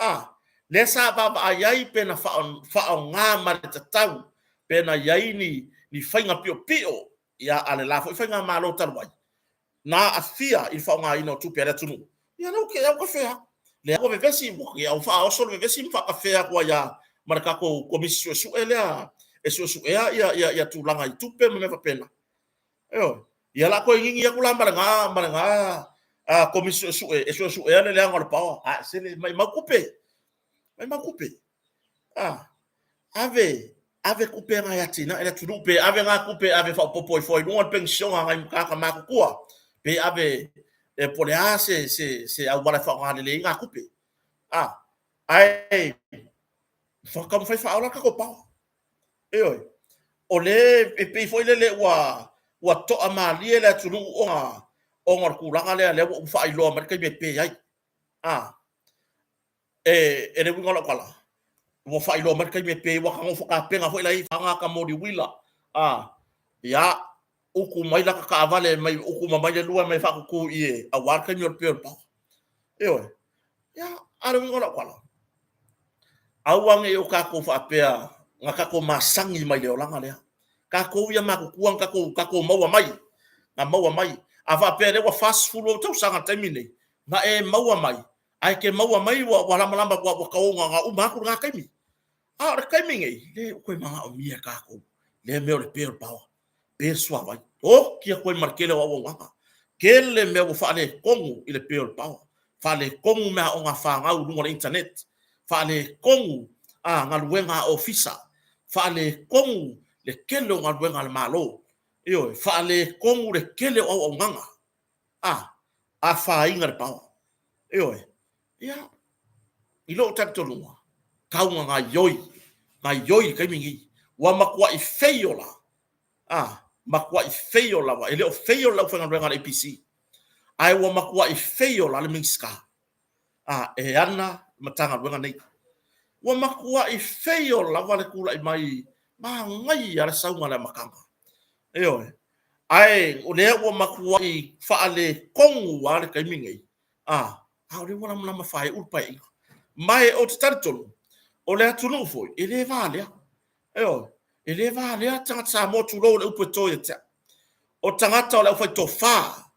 A, lea sa vaavaai ai pe na faaaoga ma le tatau, pe na i ai ni faiga piopio ia a le la foi faigamalo talu ai, na aafia i le faaaogaina o tupe a le atunuu, ia lea ua te au kafea. Lea ua vevesi, ua te au faaoso le vevesi ma faakafea atu ai lava ma le tatou Komisi Suesue lea e suesuea ia tulaga i tupe ma mea faapena. Ioe. Ia o le a toe nini atu la ma lena, ma lena Komisi Suesue e suesuea le leaga o le paoa. Ae sele, maimau tupe, maimau tupe. A, ave, ave tupe na e atinae le atunuu, pe ave na tupe e ave faaopoopo ifo ai i luga le penisione a nai tagata matutua, pe ave e po o le a se, se, se auala e faaaoga lelei ai na tupe. A, ae taumafai e faaola le tatou power. Ioe. O le e pei foi lele ua ua toamalie le atunuu ona ona o le tulaga lea lea ua faailoa mai le taimi e pe ai. A, e le uiga o lau tala, ua faailoa mai le taimi e pe, ua ta nofo tapena foi la i faga ta moli uila, a, ia, utu mai lata taavale mai utu ma mai le lua mai faatutu i e, aua le taimi o le pe o le power. Ioe. Ia, a o le uiga o lau tala, aua ne i o tatou faapea na tatou masani mai le olaga lea. Tatou ia matutua na tatou, tatou maua mai, na maua mai. A faapea lea ua 40 ou tausaga i le taimi lenei, na e maua mai. Ae ke maua mai ua ua lamalama ua ua kauogaoga uma atu lena taimi. A o le taimi nei, le ua toe manaomia e tatou lea mea o le pe o le paoa, pe le suavai. Oti atu ai ma le tele o auaunaga. Tele mea ua faaletonu i le pe o le paoa, faaletonu meaaoga a fanau i luga o le internet, faaletonu a galuega a ofisa, faaletonu le tele o galuega a le Malo. Ioe, faaletonu le tele o auaunaga. A, afaina le paoa. Ioe. Ia, i lou talitonuga, tau na gaioi, gaioi i le taimi nei. Ua matuai feio la, a, matuai feio lava. E le o feio le aufaigaluega a le EPC, ae ua matuai feio la le Minisita a, e ana Matagaluega nei. Ua matuai feio lava le tulai mai, manaia lava le sauga i le amataga. Ioe. Ae o lea ua matuai faaletonu lava le taimi nei, a, a o lea ua lamalama faaiu le Paeaiga. Ma ou te talitonu, o le atunuu foi, e le valea. Ioe, e le valea tagata Samoa, tulou le upu e to ia te au. O tagata o le aufaitofa.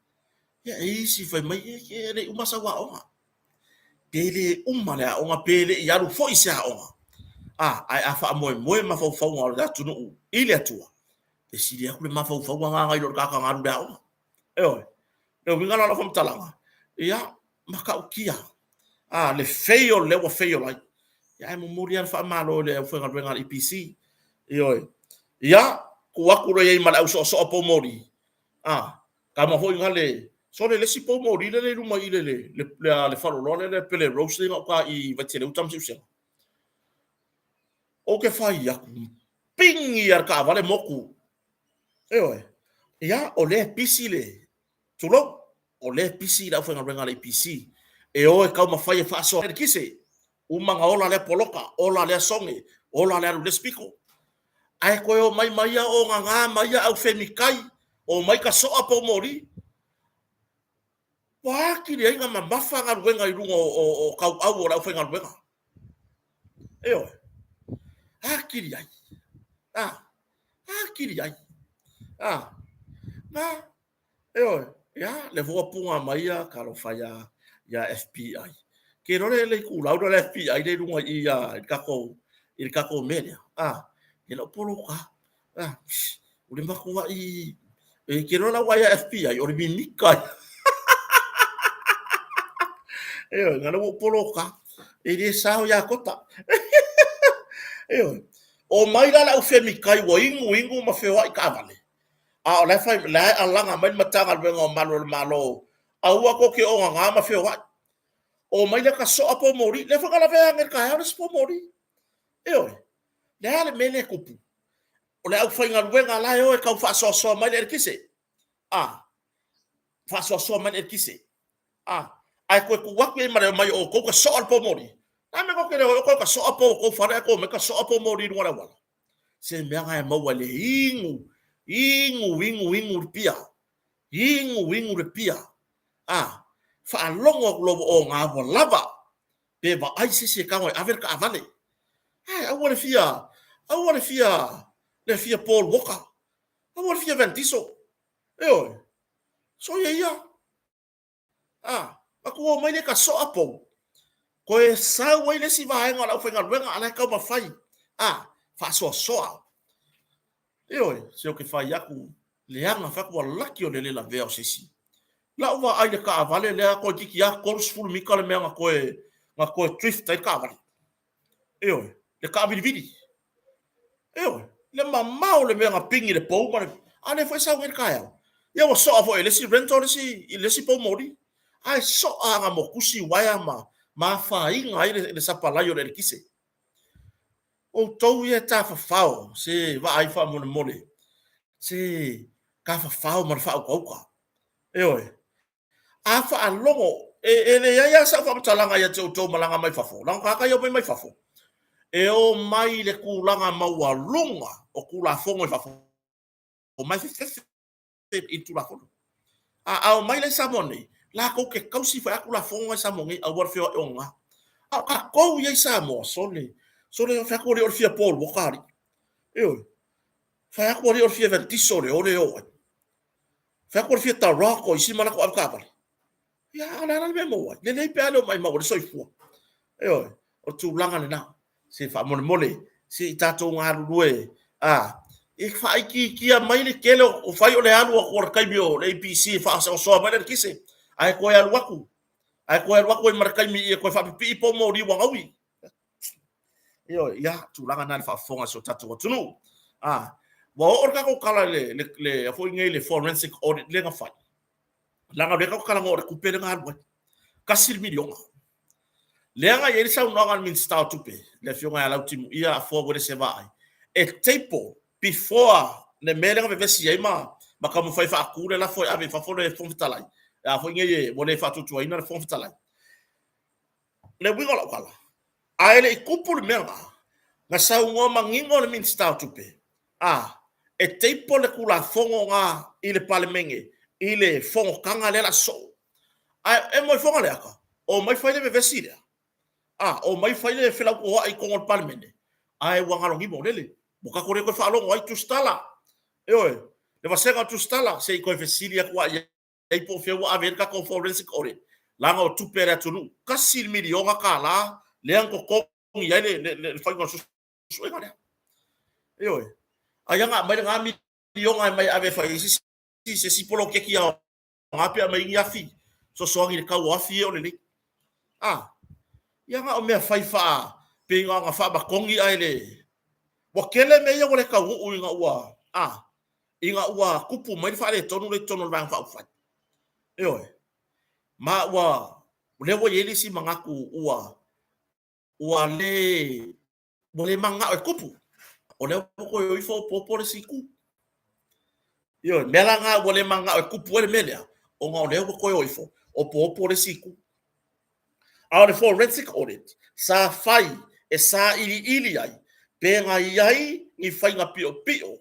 Ia, e i ai isi fai mai, e le i uma sau aoga. Pe le uma le aoga, pe le i alu foi i se aoga, a, ae a faamoemoe mafaufauga o le atunuu i le Atua, e sili atu le mafaufauga lena nai lo le tagata na alu i le aoga. Ioe. O le uiga la o lau faamatalaga, ia, matautia a, le fail lea ua fail ai. Ia, ae momoli lava le faamalo i le aufaigaluega a le EPC. Ioe. Ia, tuu atu loa i ai ma le au soasoa poumoli, a, tama foi na le, sole le isi poumoli lea i luma i le, le, le, le faleoloa lea le Pele Rose lea i gauta i Vaitele-uta ma Siusega. Ou te fai atu, pigi lava le taavale motu. Ioe. Ia, o lea e pisi le, tulou, o lea e pisi le aufaigaluega a le EPC e o e taumafai e faasoa eletise. Uma ona ola lea poloka, ola lea soge, ola le alu i le isi pito. Ae toe omai ma ia ogaga ma ia aufemitai, omai ta soa poumoli. Ua atili ai ona mamafa galuega i luga o tauau o le aufaigaluega. Ioe. Atili ai. A, atili ai. A, na, ioe. Ia, le fua puga mai ia, talofa ia, ia FBI. Ke lole le itulau le FBI le luga i ia i le tatou i le tatou mea lea. A, e lau poloka. A, o le matuai e ke lola ua ia FBI o le mimika. Ioe, na ua poloka. E le sao ia kota. Ioe. O mai la le au femikai ua inu inu ma feoai taavale. A o la e fai, la e alaga mai le Matagaluega o Malu o le Malo, aua tou te ogaga ma feoai. O mai lea ka soa poumoli, lea foi na lavea ane i le taeao le isi poumoli. Ioe, le a le mea lea e tupu? O le aufaigaluega la e o e tau faasoasoa mai le eletise. A, faasoasoa mai le eletise. A, ae toe tuu atu i ai ma le omai o outou ta soa le poumoli. Le a le mea tou te le o ai outou ta soa pou o tou fale ae tou omai ta soa poumoli i luga o le auala? Se mea na e maua i le inu, inu, inu, inu le pia. Inu, inu le pia. A, faalogo atu loa ua oga ua lava, pe vaai se isi e tago e ave le taavale. Ae aua le fia, aua le fia, le fia Paul Walker, aua le fia Vin Diesel. Ioe, soia ia. A, atu o mai le ka soa pou. Koe sau ai le isi vaega o le aufaigaluega a la e taumafai. A, faasoasoa. Ioe, se ou te fai atu, leaga fai atu ua laki o le le lavea o se isi. Lau vaai i le taavale lea toeitiiti lava 30 mita le mea na toe, na toe drift ai le taavale. Ioe, le taavilivili. Ioe, le mamao le mea na pigi le pou ma le... A lea foi e sau nei le taeao. Ia ua soa foi e le isi rental le isi, i le isi poumoli. Ae soa aga motusi uaea ma, ma afaina ai le, le sapalai o le eletise. Outou ia e tafafao, se vaai faamolemole, se tafafao ma le faautauta. Ioe. A faalogo, e, e leai lava sau faamatalaga ia te outou malaga mai fafo, leaga o tagata ia omai mai fafo, e omai i le tulaga maualuga o Tulafono i fafo, omai fefefe i le Tulafono. A, a omai la i Samoa nei, latou te tausi foi a Tulafono i Samoa nei, aua le feoai ogaga. A o tatou ia i Samoa, sole, sole, fai atu alii o le fia Paul Walker alii. Ioe. Fai atu alii o le fia Vin Diesel le o le o ai. Fai atu o le fia The Rock o isi ma latou avetaavale. Ia, a o le a la le mea e maua ai? Lelei pe a le o maimau ai le soifua. Ioe, o le tulaga lena. Se faamolemole, se i tatou galulue, a, e faaitiitia mai le tele o fai o le alu atu o le taimi o le APC e faasoasoa mai le eletise, ae toe alu atu, ae toe alu atu ai ma le taimi e toe faapipii po o moli ua gaui. Ioe, ia, tulaga na le faafofoga a si o tatou atunuu. A, ua oo le tatou tala i le, le, foi nei le forensic audit lea na fai. Leaga o lea tatou te talanoa o le tupe lea na alu ai. $1 miliona. Lea na i ai le saunoaga a le Minisita o Tupe, le Afioga ia Lautimuia Afoa Uelese Vaai, e table before le mea lea na vevesi ai ma taumafai e faatu le lafo e ave i fafo le Fofoga Fetalai, a foi nei ua le faatuatuaina le Fofoga Fetalai. Le uiga o lau tala, a e le i tupu le mea lena, na saunoa manino le Minisita o Tupe, a e table le Tulafono lena i le Palemene i le fonotaga lea o le a sosoo. Ae emo i Fogaleata, omai fai le vevesi lea, a omai fai le felautoa'i i totonu o le Palemene, ae ua galogimo lele, ua tatou le toe faalogo ai tusitala. Ioe, le vasega o tusitala, se i toe fesili atu lava i ai po o fea ua ave i ai le tatou forensic audit, leaga o tupe a le atunuu, $1 miliona lea na totogi ai le faiga o le suesuega lea. Ioe, ai na aumai lena miliona e mai ave e fai ai se isi poloketi aoga pe aumai ai ni afi fesoasoani i le tau o afi ia o lelei. A, ia na o mea fai faa, pei na ona faamatogi ae le, ua tele mea ia ua le taunuu ina ua, a, ina ua tupu mai le faaletonu lea i totonu o le Vaega Faaupufai. Ioe, ma ua, lea ua i ai le isi manatu ua, ua le, ua le mananao e tupu. O lea ua toe o ifo opoopo le isi itu. Ioe, mea la na ua le mananao e tupu ai le mea lea, ona o lea ua toe o ifo opoopo le isi itu. A o le forensic audit sa fai e sailiili ai pe na i ai ni faiga piopio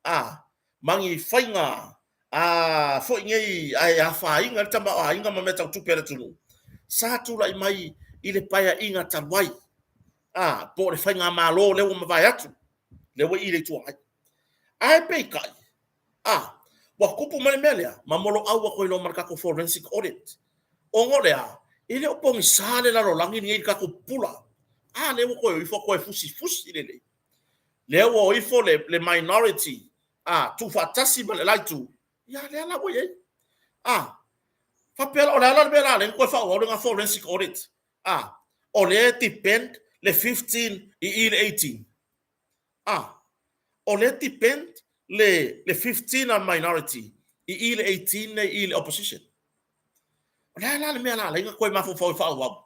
a ma ni faiga a foi nei ae afaina le tamaoaiga ma mea tau tupe a le atunuu sa tulai mai i le paeaiga talu ai, a po o le faigamalo lea ua mavae atu, lea ua i le Itu Agai. Ae peitai, a ua tupu mai le mea lea, ma moloau atu ai loa ma le tatou forensic audit. Ona o le a? E le o pogisa le lalolagi lenei i le tatou pupula. A lea ua toe o ifo toe fusifusi lelei. Lea ua o ifo le minority, a tuufaatasi ma le la itu, ia lea la ua i ai. A faapea la, o le a la le mea la lea na toe faaauau lena forensic audit? A o lea e depend le 15 i le 18. A o lea depend le 15 a minority i le 18 nei i le opposition. O le a la le mea la alai na toe mafaufau e faaauau?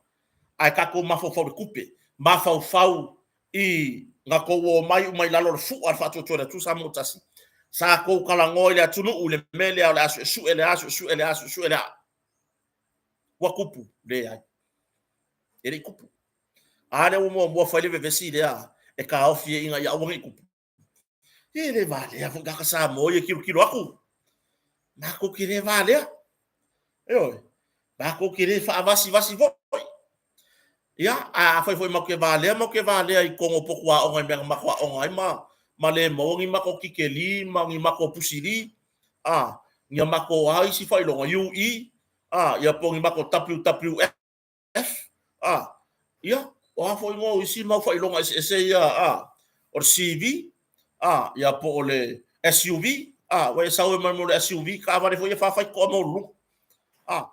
Ae tatou mafaufau i le tupe, mafaufau i na tou omai uma i lalo o le fua o le faatuatua i le Atua Samoa ua tasi. Sa tou talanoa i le atunuu i le mea lea o le a suesue le a, suesue le a, suesue le a. Ua tupu? Leai. E le i tupu. A lea ua muamua fai le vevesi lea e taofi ai ina ia aua ne i tupu. E le valea foi tagata Samoa ia tilotilo atu. Matou te le valea. Ioe. Matou te le faavasivasi foi. Ia, a afai foi matou te valea, matou te valea i totonu o potu aoga i mea na matou aoga ai ma le maua ni matou tikeli ma ni matou pusili, a, ni a matou a isi faailoga, UE, a, ia po o ni matou WWF. F, a, ia, o a foi igoa o isi mau faailoga eseese ia, a, o le CV, a, ia po o le SUV, a, ua e sau ai ma le SUV, taavale foi ia faafaitotoa maualuluga. A,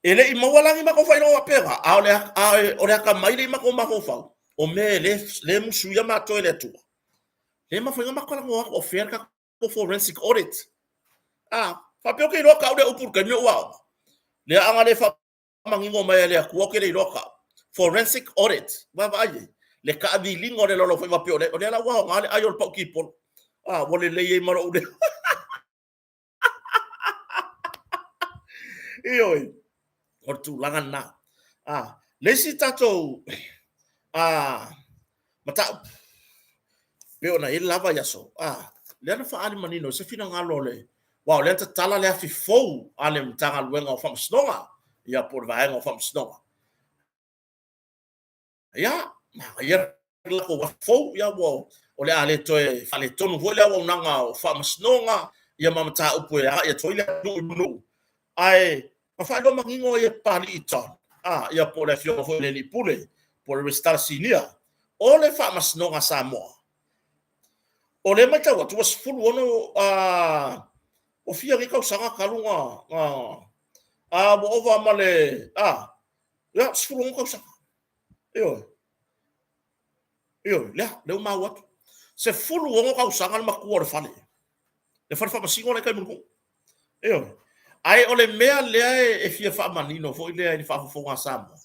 e le i maua la ni matou faailoga faapena, a o le, a o le atamai lea i matou mafaufau, o mea e le, le musuia matou e le Atua, le mafai ona matou talanoa atu o fea le tatou forensic audit. A, faapea ou te iloa tau lea upu i le taimi o ou aoga. Lea a na le faamanino mai e le Atua ou te le iloa tau. Forensic audit. Vaavaai i ai. Le taaviliga o le laulaufaiva pei o lea, o lea la ua aoga le ai o le pau kipolo. A, ua lelei ai ma lou leo. Ioe, o le tulaga lena. A, le isi tatou a, mataupu, pei ona i ai le la vaiaso, a, lea na faaali manino i se finagalo o le, aua o lea na tatala le afi fou a le Matagaluega o Faamasinoga, ia po o le Vaega o Faamasinoga. Ia, manaia le latou afi fou, ia ua, o le a le toe faaletonu foi le auaunaga o faamasinoga, ia ma mataupu e agai atu ai le atunuu i nuu. Ae Na faailoa manino ai e Papalii John, a, ia po o le afioga foi i le Alii Pule, po o le Resitala Sinia o le Faamasinoga a Samoa. O lea e matau atu ua 16, a, ua fia nei tausaga talu ona, a, ua ova ma le, a, ia, 16 tausaga. Ioe. Ioe, lea, lea ua maua atu. 16 tausaga le matua o le fale. Le fale faamasino la e i tai i Mulinuu. Ioe. Ae o le mea lea e fia faamanino foi lea i le faafofoga a Samoa,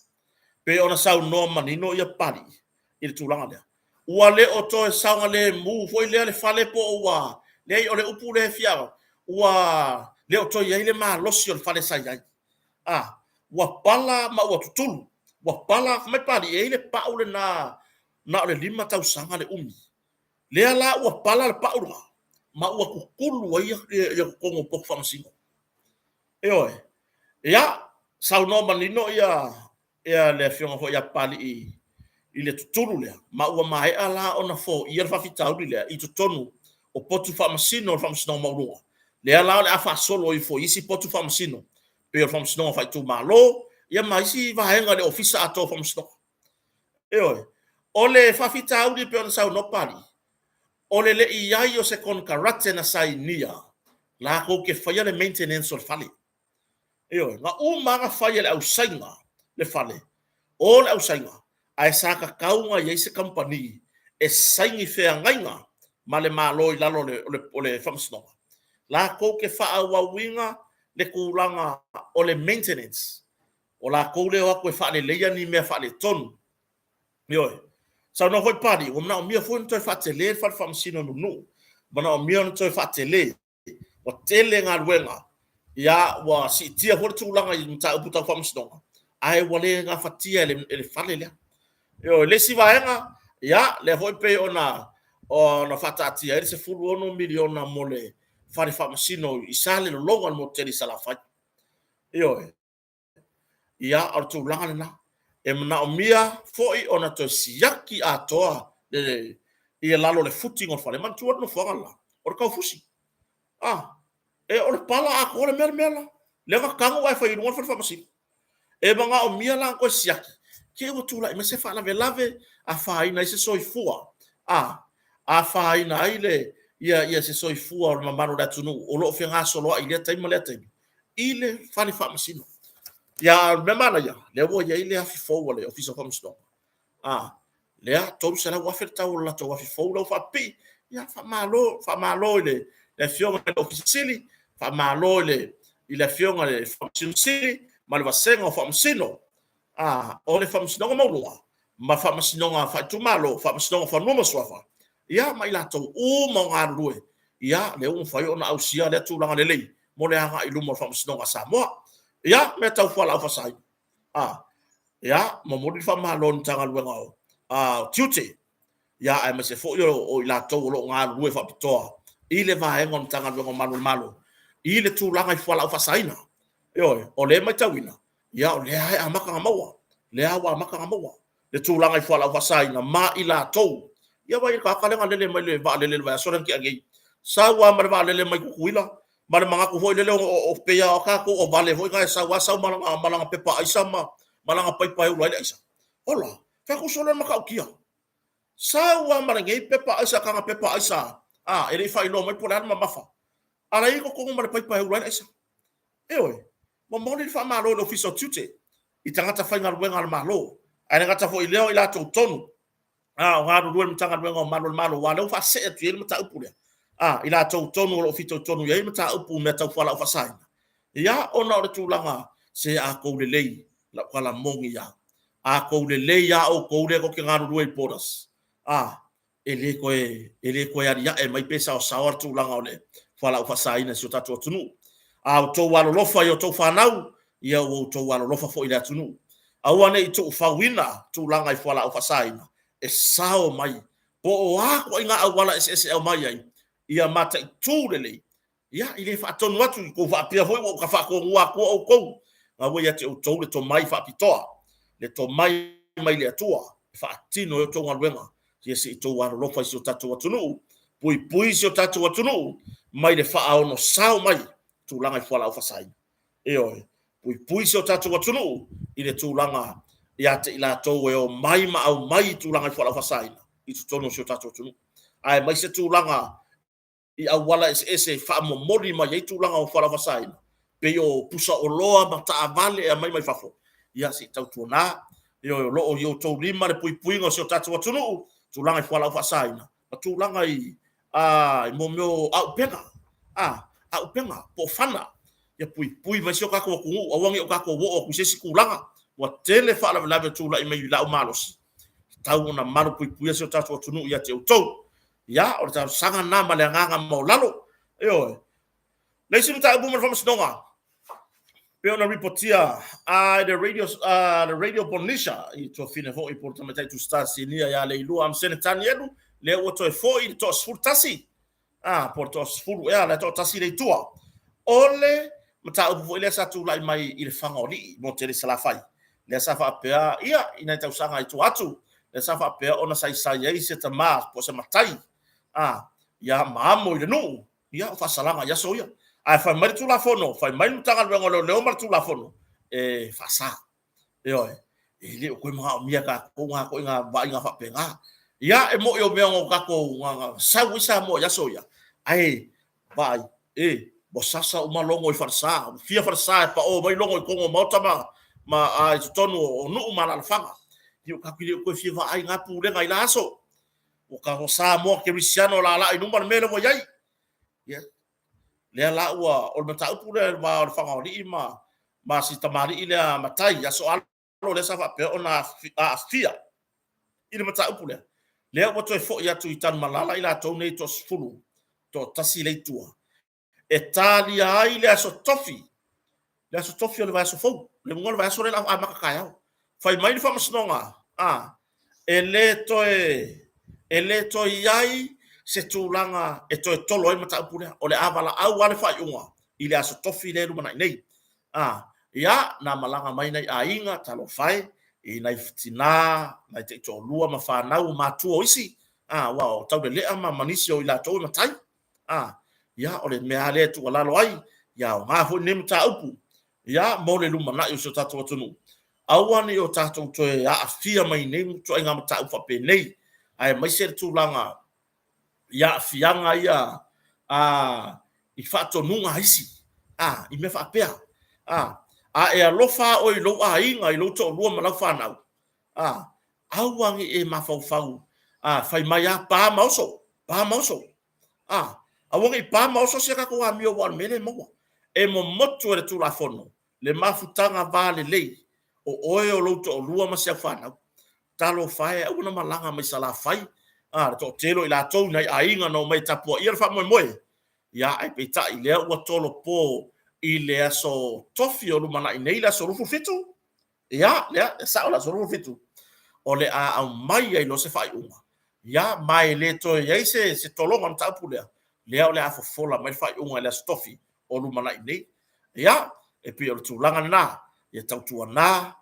pei ona saunoa manino ia Papalii i le tulaga lea. Ua le o toe saogalemu foi lea le fale po o ua, leai o le upu lea e fia, ua le o toe i ai le malosi o le fale sa i ai. A, ua pala ma ua tutulu, ua pala, fai mai Papalii, e i ai le pau lena na o le 5 tausaga le umi. Lea la ua pala le pau lena ma ua tutulu ai ia totonu o potu faamasino. Ioe. Ia, saunoa manino ia ia le afioga foi ia Papalii i le tutulu lea, ma ua maea la ona foia le faafitauli lea i totonu o potu faamasino o le Faamasinoga Maualuga. Lea la o le a faasolo ifo i isi potu faamasino, pei o le Faamasinoga Faaitumalo, ia ma isi vaega o le Ofisa atoa o Faamasinoga. Ioe. O le faafitauli pei ona saunoa Papalii, o le le i ai o se konekarate na sainia latou te faia le maintenance o le fale. Ioe, na uma lava ona fai e le ausaina le fale, o le ausaina, ae sa tatau ona i ai se kamupani e saini feagaiga ma le Malo i lalo o le faamasinoga, latou te faaauauina le tulaga o le maintenance. O latou lea e o atu e faaleleia ni mea faaletonu. Ioe. Saunoa foi Papalii, ua manaomia foi ona toe faatele le fale faamasino i Mulinuu, manaomia ona toe faatele. Ua tele galuega, ia ua siitia foi le tulaga i mataupu tau faamasinoga, ae ua le gafatia e le fale lea. Ioe, le isi vaega, ia lea foi pei ona faataatia ai le $16 miliona mo le fale faamasino i Salelologa i le motu tele i Salafai. Ioe. Ia, o le tulaga lena. E manaomia foi ona toe siaki atoa le, ia lalo o le footing o le fale. Manatua le nofoaga le la, o le taufusi. A, e, o le pala atoa le mea le mea la. Lea na tanu ae fai i luga le fale faamasino. E manaomia la ona toe siaki, te i ua tulai mai se faalavelave, afaina ai se soifua, a, afaina ai le, ia, ia se soifua o le mamalu o le atunuu o lo o fegasoloai i lea taimi ma lea taimi i le fale faamasino. Ia, a o le mea manaia, lea ua i ai le afi fou a le Ofisa o Faamasinoga, a, lea $300,000 le tau o le latou afi fou lea ua faapipii. Ia, faamalo, faamalo i le Afioga i le Ofisa Sili, faamalo i le Afioga i le Faamasino Sili ma le Vasega o Faamasino, a, o le Faamasinoga Maualuga ma Faamasinoga Faaitumalo, Faamasinoga o Fanua ma Suafa, ia ma i latou uma o galulue, ia, lea ua mafai ona ausia lea tulaga lelei mo le agai i luma o le Faamasinoga a Samoa. Ia, mea tau fualaau faasaina. A, ia, momoli le faamalo i le Matagaluega o Tiute, ia, aemaise foi o i latou o lo o galulue faapitoa i le vaega o le Matagaluega o Malu o le Malo i le tulaga i fualaau faasaina. Ioe, o lea e matauina, ia, o lea lava e amata ona maua, lea ua amata ona maua le tulaga i fualaau faasaina ma i latou. Ia vaai i le tagata lea na lele mai le vaalele i le vaiaso lea na tea nei, sau lava ma le vaalele mai Tutuila ma le manatu foi lele o pei lava o tatou ovale foi na e sau lava sau ma lana pepa aisa ma lana paipa e ula ai le aisa. Ola, fai atu solo le matautia. Sau lava ma lenei pepa aisa, taga pepa aisa, a, e le i faailoa mai po o le a le mamafa. A la e i ai totonu ma le paipa e ula ai le aisa. Ioe, momoli le faamalo i le Ofisa o Tiute i tagata faigaluega a le Malo, ae le gata foi i lea o i latou tonu a o galulue i le Matagaluega o Malu o le Malo, aua o lea ua faasee atu i ai le mataupu lea, a, i latou tonu o lo o fitoitonu i ai mataupu mea tau fualaau faasaina, ia, ona o le tulaga se a tou lelei, lau tala moni lava, a tou lelei lava outou lea tou te galulue i borders, a, e le toe, e le toe aliae mai pe saosaoa le tulaga o le fualaau faasaina i si o tatou atunuu. A outou alolofa i a outou fanau, ia ua outou alolofa foi i le atunuu. Aua ne i tuufauina tulaga i fualaau faasaina e sao mai po o a ituaiga auala eseese e aumai ai, ia mataitu lelei. Ia, e le faatonu atu i tou faapea foi ua ou faatonuina atua outou, na ua ia te outou le tomai faapitoa, le tomai mai le Atua e faatino ai outou galuega. Ia se i outou alolofa i si o tatou atunuu, puipui si o tatou atunuu mai le faaonosao mai tulaga i fualaau faasaina. Ioe. Puipui si o tatou atunuu i le tulaga ia te i latou e omai ma aumai i tulaga i fualaau faasaina i totonu o si o tatou atunuu, aemaise tulaga i auala eseese e faamomoli mai ai tulaga o fualaau faasaina, pei o pusa oloa ma taavale e aumai mai fafo. Ia se i tautuana, ioe, o lo o i outou lima le puipuiga o si o tatou atunuu, tulaga i fualaau faasaina ma tulaga i mea o aupega, auupega po o fana. Ia puipui mai si o tatou atunuu, aua ne i o tatou oo atu i se isi tulaga. Ua tele faalavelave e tulai mai i laau malosi, e tatau ona malupuipuia si o tatou atunuu ia te outou. Ia, o le talosaga lena ma le agaga maualalo. Ioe. Le isi mataupu mo le Faamasinoga, pei ona ripotia i le Radio Polynesia i tuafafine foi po o le Tamaitai Tusita Sinia ia Leilua Amasene Tanielu, lea ua toe foi le toa-11, po o le toa-10 ea, la e toatasi le i tua. O le mataupu foi lea sa tulai mai i le Fagaolii, motu tele i Salafai, lea sa faapea, ia, i nai tausaga i tua atu, lea sa faapea ona saisai ai se tama po o se matai, ia ma amo i le nuu, ia, o faasalaga i aso ia. Ae fai mai le Tulafono, fai mai le Matagaluega o Leoleo ma le Tulafono, e faasa. Ioe, e le o toe manaomia e tatou na ituaiga vaaiga faapena. Ia, e moni o mea na tatou sau ai Samoa i aso ia, ae vaai, e, ua sasa uma logo i falesa, ua fia falesa e pao mai logo i totonu o maota ma i totonu o nuu ma alaalafaga. Ia tatou le o toe fia vaai i na pulega i la aso. Ua Samoa Kerisiano o laalaa i luma le mea lea ua i ai. Ia, lea la ua, o le mataupu lea i le va o le Fagaolii ma si tamalii lea matai Aso Alo lea sa faapea ona aafia i le mataupu lea, lea ua toe foi atu i Tanumalala i latou nei e toa-10, toatasi lea i tua, e talia ai le aso Tofi, le aso Tofi o le vaiaso fou, le uiga o le vaiaso lea o le a amata taeao. Fai mai le Faamasinoga, e le toe i ai se tulaga e toe tolo ai le mataupu lea, o le a valaau lava le faaiuga i le aso Tofi lea e lumanai nei. Ia, na malaga mai nai aiga, talofa e, i nai tina, nai taitoalua ma fanau o matua o isi, aua o Taulelea ma nisi o i latou e matai. Ia, o le mea lava lea e tuualalo ai, ia aoga foi lenei mataupu, ia, mo le lumanai o si o tatou atunuu, aua ne i o tatou toe aafia mai i nei ituaiga mataupu faapenei, aemaise le tulaga i aafiaga ia i faatonuga a isi, i mea faapea. A e alofa lava oe i lou aiga, i lou toalua ma lau fanau, aua ne i e mafaufau, fai mai lava pa ma oso, pa ma oso. Aua ne i pa ma oso si a tatou amio aua o le mea lea e maua. E momotu e le Tulafono le mafutaga va lelei o oe o lou toalua ma si au fanau. Talofa e, aua na malaga mai Salafai le toatele o i latou i nai aiga na omai e tapuaia le faamoemoe, ia ae peitai lea ua tolopo i le aso Tofi o lumanai nei, le aso 27, ia, lea, e sao le aso 27, o le a aumai ai loa se faaiuga, ia, ma e le toe i ai se tologa o le mataupu lea, lea o le a fofola mai le faaiuga i le aso Tofi o lumanai nei. Ia, e pei o le tulaga lena, ia tautuana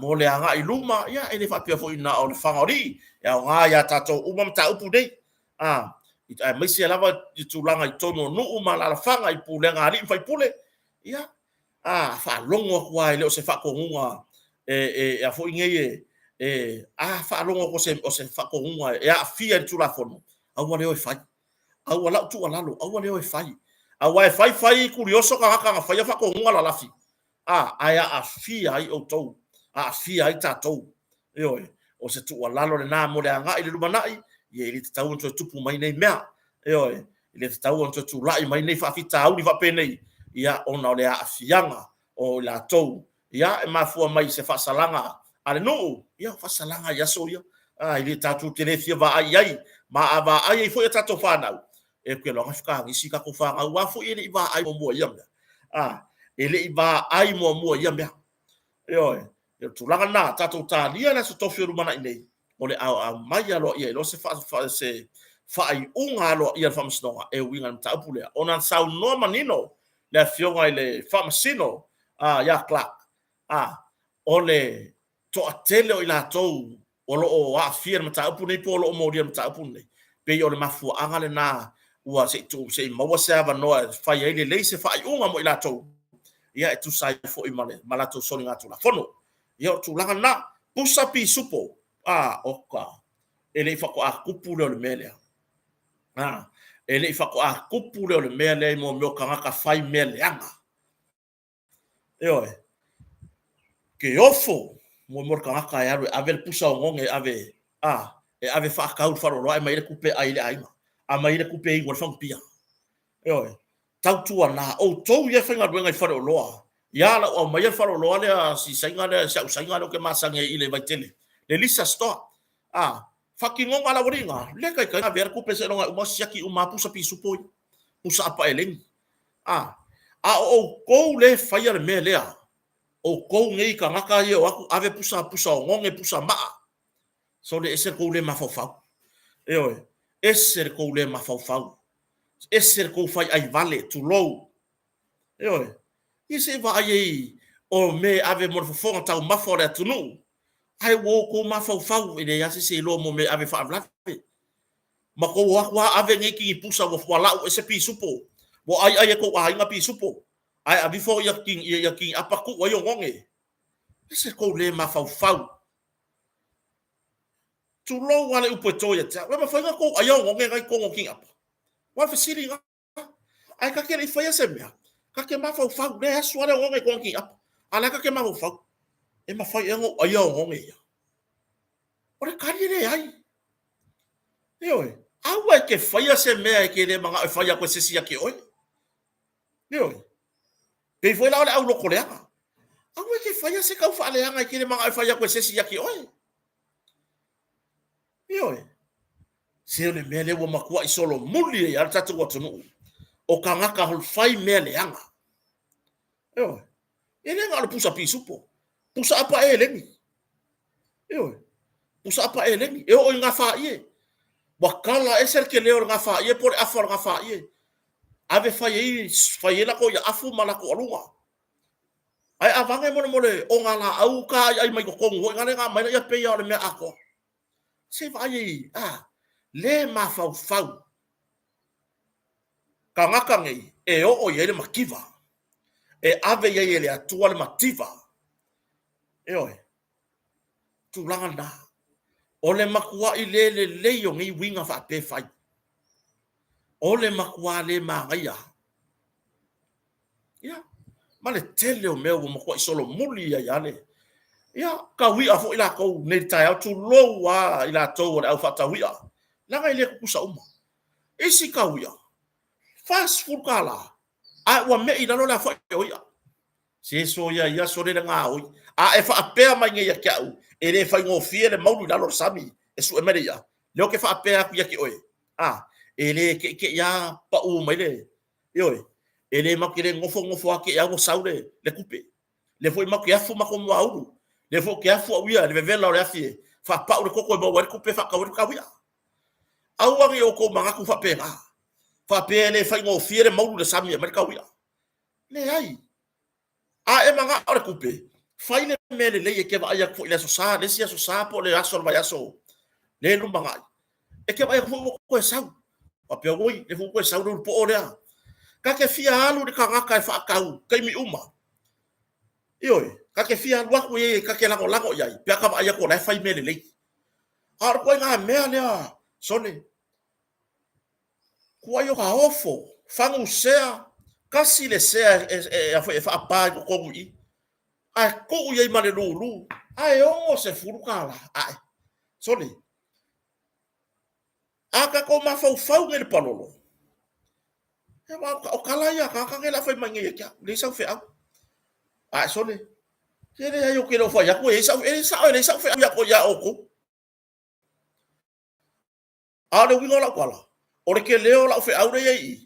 mo le agai i luma, ia e le faapea foi na o le Fagaolii, e aoga ia tatou uma mataupu nei, aemaise lava i tulaga i totonu o nuu ma alaalafaga i pulega a alii ma faipule, ia, a faalogo atu lava e le o se faatonuga e a foi nei e a faalogo atu o se faatonuga e aafia i le Tulafono, aua le o e fai. Aua, lau tuualalo, aua le o e fai. Aua e fai fai kurioso tagata na faia faatonuga lalafi, ae aafia ai outou, aafia ai tatou. Ioe, o se tuualalo lena mo le agai i le lumanai, ia e le tatau ona toe tupu mai nei mea. Ioe, e le tatau ona toe tulai mai nei faafitauli faapenei, ia ona o le aafiaga o i latou, ia e mafua mai i se faasalaga a le nuu, ia o faasalaga i aso ia, e le tatou te le fia vaai i ai, ma a vaai ai foi a tatou fanau, e ou te iloa na fetagisi tatou fanau, aua foi e le i vaai muamua i ia mea, e le i vaai muamua i ia mea. Ioe, o le tulaga lena, tatou talia le aso Tofi o lumanai nei, o le a aumai aloaia ai loa se faaiuga aloaia a le Faamasinoga e uiga i le mataupu lea, ona na saunoa manino le Afioga i le Faamasino ia Clark, o le toatele o i latou o lo o aafia i le mataupu lenei po o lo o molia i le mataupu lenei, pei o le mafuaaga lena ua se i maua se avanoa e fai ai lelei se faaiuga mo i latou. ia e tusa ai foi ma le ma latou soligatulafono. Ia o le tulaga lena. Pusa pisupo, a oka, e le i faatoa tupu lea o le mea lea. A, e le i faatoa tupu lea o le mea lea i mea o tagata fai mea leaga. Ioe. Ke ofo mo mo le tagata e alu e ave le pusa ogoge e ave, a, e ave faatau i le faleoloa ae aumai ai le tupe e ai ai le aiga, aumai ai le tupe e inu ai le fagupia. Ioe. Tautuana outou ia e faigaluega i faleoloa, ia lau aumaia le faleoloa lea si Saina lea, si au Saina lea ou te masani ai i le Vaitele, le Lisa Store. A, faatinoga a le aualii na, le taitai ona avea le tupe seiloga e uma siaki uma lava pusa pisupo ia, pusa apa eleni. A, a o outou lea e faia le mea lea, outou nei tagata ia e o atu ave pusa, pusa ogoge, pusa maa, sole, ese le tou le mafaufau. Ioe, ese le tou le mafaufau, ese le tou fai ai vale, tulou. Ioe, ia se i vaai ai o mea e ave mo le fofoga taumafa o le atunuu, ae ua outou mafaufau e leai lava se isi e iloa mo mea e ave e faalavelave. Ma tou o atu lava ave nei tinipusa ua lau ese pisupo, ua aiai e tou aiga pisupo, ae aveifo ia tiniapa tuu ai ogoge. Ese tou le mafaufau. Tulou lava le upu e to ia te au. E mafai ona tou aia ogoge na i totonu o tiniapa? Aua o le fesili lena. Ae ta te le i faia se mea, ta te mafaufau, lea e asu lava le ogoge i totonu o tiniapa. A o la e ta te mafaufau, e mafai ea ona ou aia ogoge ia? O le tali e leai. Ioe. Aua e te faia se mea e te le manao e fai atu e se isi ia te oe. Ioe. Pei foi la o le aulotoleaga. Aua e te faia se taufaaleaga e te le manao e fai atu e se isi ia te oe. Ioe. Se o le mea lea ua matuai solomuli ai lava le tatou atunuu, o tagata fai mea leaga. Ioe. E le na o le pusa pisupo, pusa apa eleni. Ioe. Pusa apa eleni, e oo i gafāie. Ua tala ese le tele o le gafāie po o le afa o le gafāie. Ave fai ai, fai ai latou afu ma latou aluga. Ae avane molemole o ngā laau tāiai mai totonu foi nale na aumai laia pei lava o le mea atoa. Se vaai ai, a, le mafaufau tagata nei e oo i ai le mativa, e ave i ai e le Atua le mativa. Ioe, tulaga lena. O le matuai le lelei o nei uiga faapea e fai. O le matuā le manaia. Ia, ma le tele o mea ua matuai solomuli ai lava le... Ia, taui'a foi latou nei i le taeao, tulou lava i latou o le au faataui'a, leaga e le tutusa uma. Isi taui'a, $40, ae ua me'i i lalo le afua'i o i'a. Se soia ia sole le gaoi. A e faapea mai nei ia te au, e le faigofie le maulu i lalo o le sami e sue mai le i'a, lea ou te faapea atu ia te oe, a, e le teʻiteʻi lava paʻu mai le, Ioe, e le matou te le nofo nofo lava te i ua sau le, le tupe. Lea foi matou te afu matou muaulu. Lea foi ou te afu au ia i le vevela o le afi e faapau le toto e maua ai le tupe e faatau ai le taui'a. Aua ne i outou manatu faapena, faapea e le faigofie le maulu i le sami e aumai le taui'a. Leai. A e manao le tupe, fai le mea lelei e te vaai atu foi i le Aso Sa, le isi Aso Sa po o le aso o le vaiaso lea e lumanai, e te vaai atu foi ua toe sau. Faapea, oi, lea foi ua toe sau le ulupoo lea. Ta te fia alu i le tagata e faatau taimi uma. Ioe, ta te fia alu atu i ai, ta te lagolago i ai, pe a ta vaai atu o la e fai mea lelei. A o le ituaiga mea lea, sole, Tuai o ka ofo, fagu sea, kasi le sea e faapa i totonu i i, ae tuu i ai ma le lulu, ae $60 ae. Sole, a tatou mafaufau nei i le palolo, o tala ia a tagata nei o le a fai mai nei ia te au, leai sau feau. Ae sole, se leai ou te le o fai atu e i ai sau, e sao e leai sau feau ia outou. A o le uiga o lau tala, o le tele o lau feau lea e i ai i i,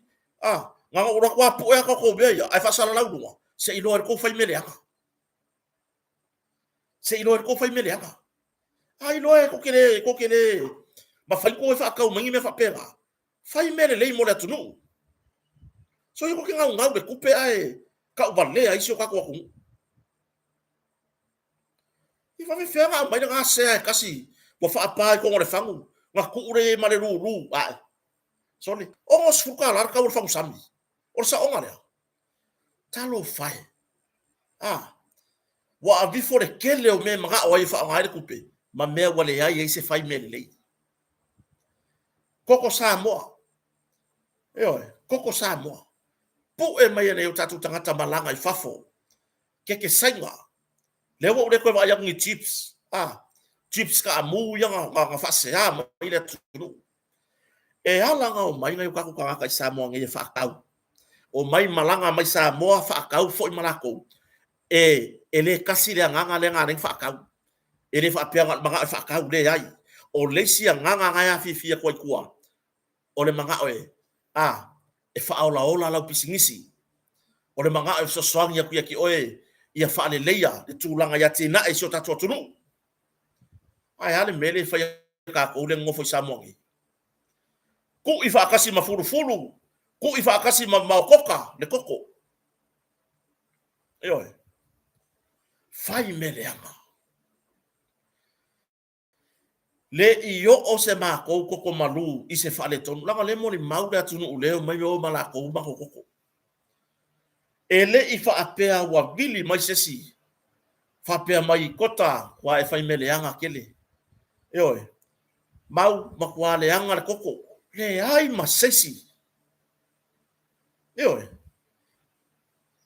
a, na ona ou alu atu lava pue atu tou mea ia, ae faasalalau i luga, se i iloa ai le tou fai mea leaga. Se i iloa ai le tou fai mea leaga. A iloa e tou te le, tou te le mafai ona tou faatau mai ni mea faapena, fai mea lelei mo le atunuu. Soia tou te naunau i le tupe ae tauvalea ai si o tatou atunuu. I faapefea ona aumai lena sea e tasi ua faapa i totonu o le fagu, ona tuu lea i ai ma le lulu ae. Sole, $60 le tau o le fagu sami. O le saoga lea. Talofa e. A, ua avifo le tele o mea e manao ai e faaaoga ai le tupe ma mea ua leai ai se fai mea lelei. Koko Samoa. Ioe, koko Samoa. Pue mai e nai o tatou tagata malaga i fafo. Keke Saina. Lea ua ou le toe vaai atu ni chips. A, chips kaamu ia na faasea mai le atunuu. E ala ona omai nai o tatou tagata i Samoa nei e faatau. Omai malaga mai Samoa faatau foi ma latou. E, e le tasi le agaga lea na ala ai ona faatau. E le faapea na o le manao e faatau, leai. O le isi agaga na e afifi atu ai i tua, o le manao e, a, e faaolaola lau pisinisi. O le manao e fesoasoani atu ia te oe ia faaleleia le tulaga i atinae i si o tatou atunuu. Ae a le mea lea e fai e tatou lea e nonofo i Samoa nei? Kui faatasi ma fulufulu, kui faatasi ma maokoka le koko. Ioe. Fai mea leaga. Le i oo se makou koko malū i se faaletonu, leaga o lea e molimau le atunuu lea e omai o ma lakou matou koko. E le i faapea ua vili mai se isi faapea mai Kota ua e fai mea leaga tele. Ioe, mau matua leaga le koko, leai ma se isi. Ioe,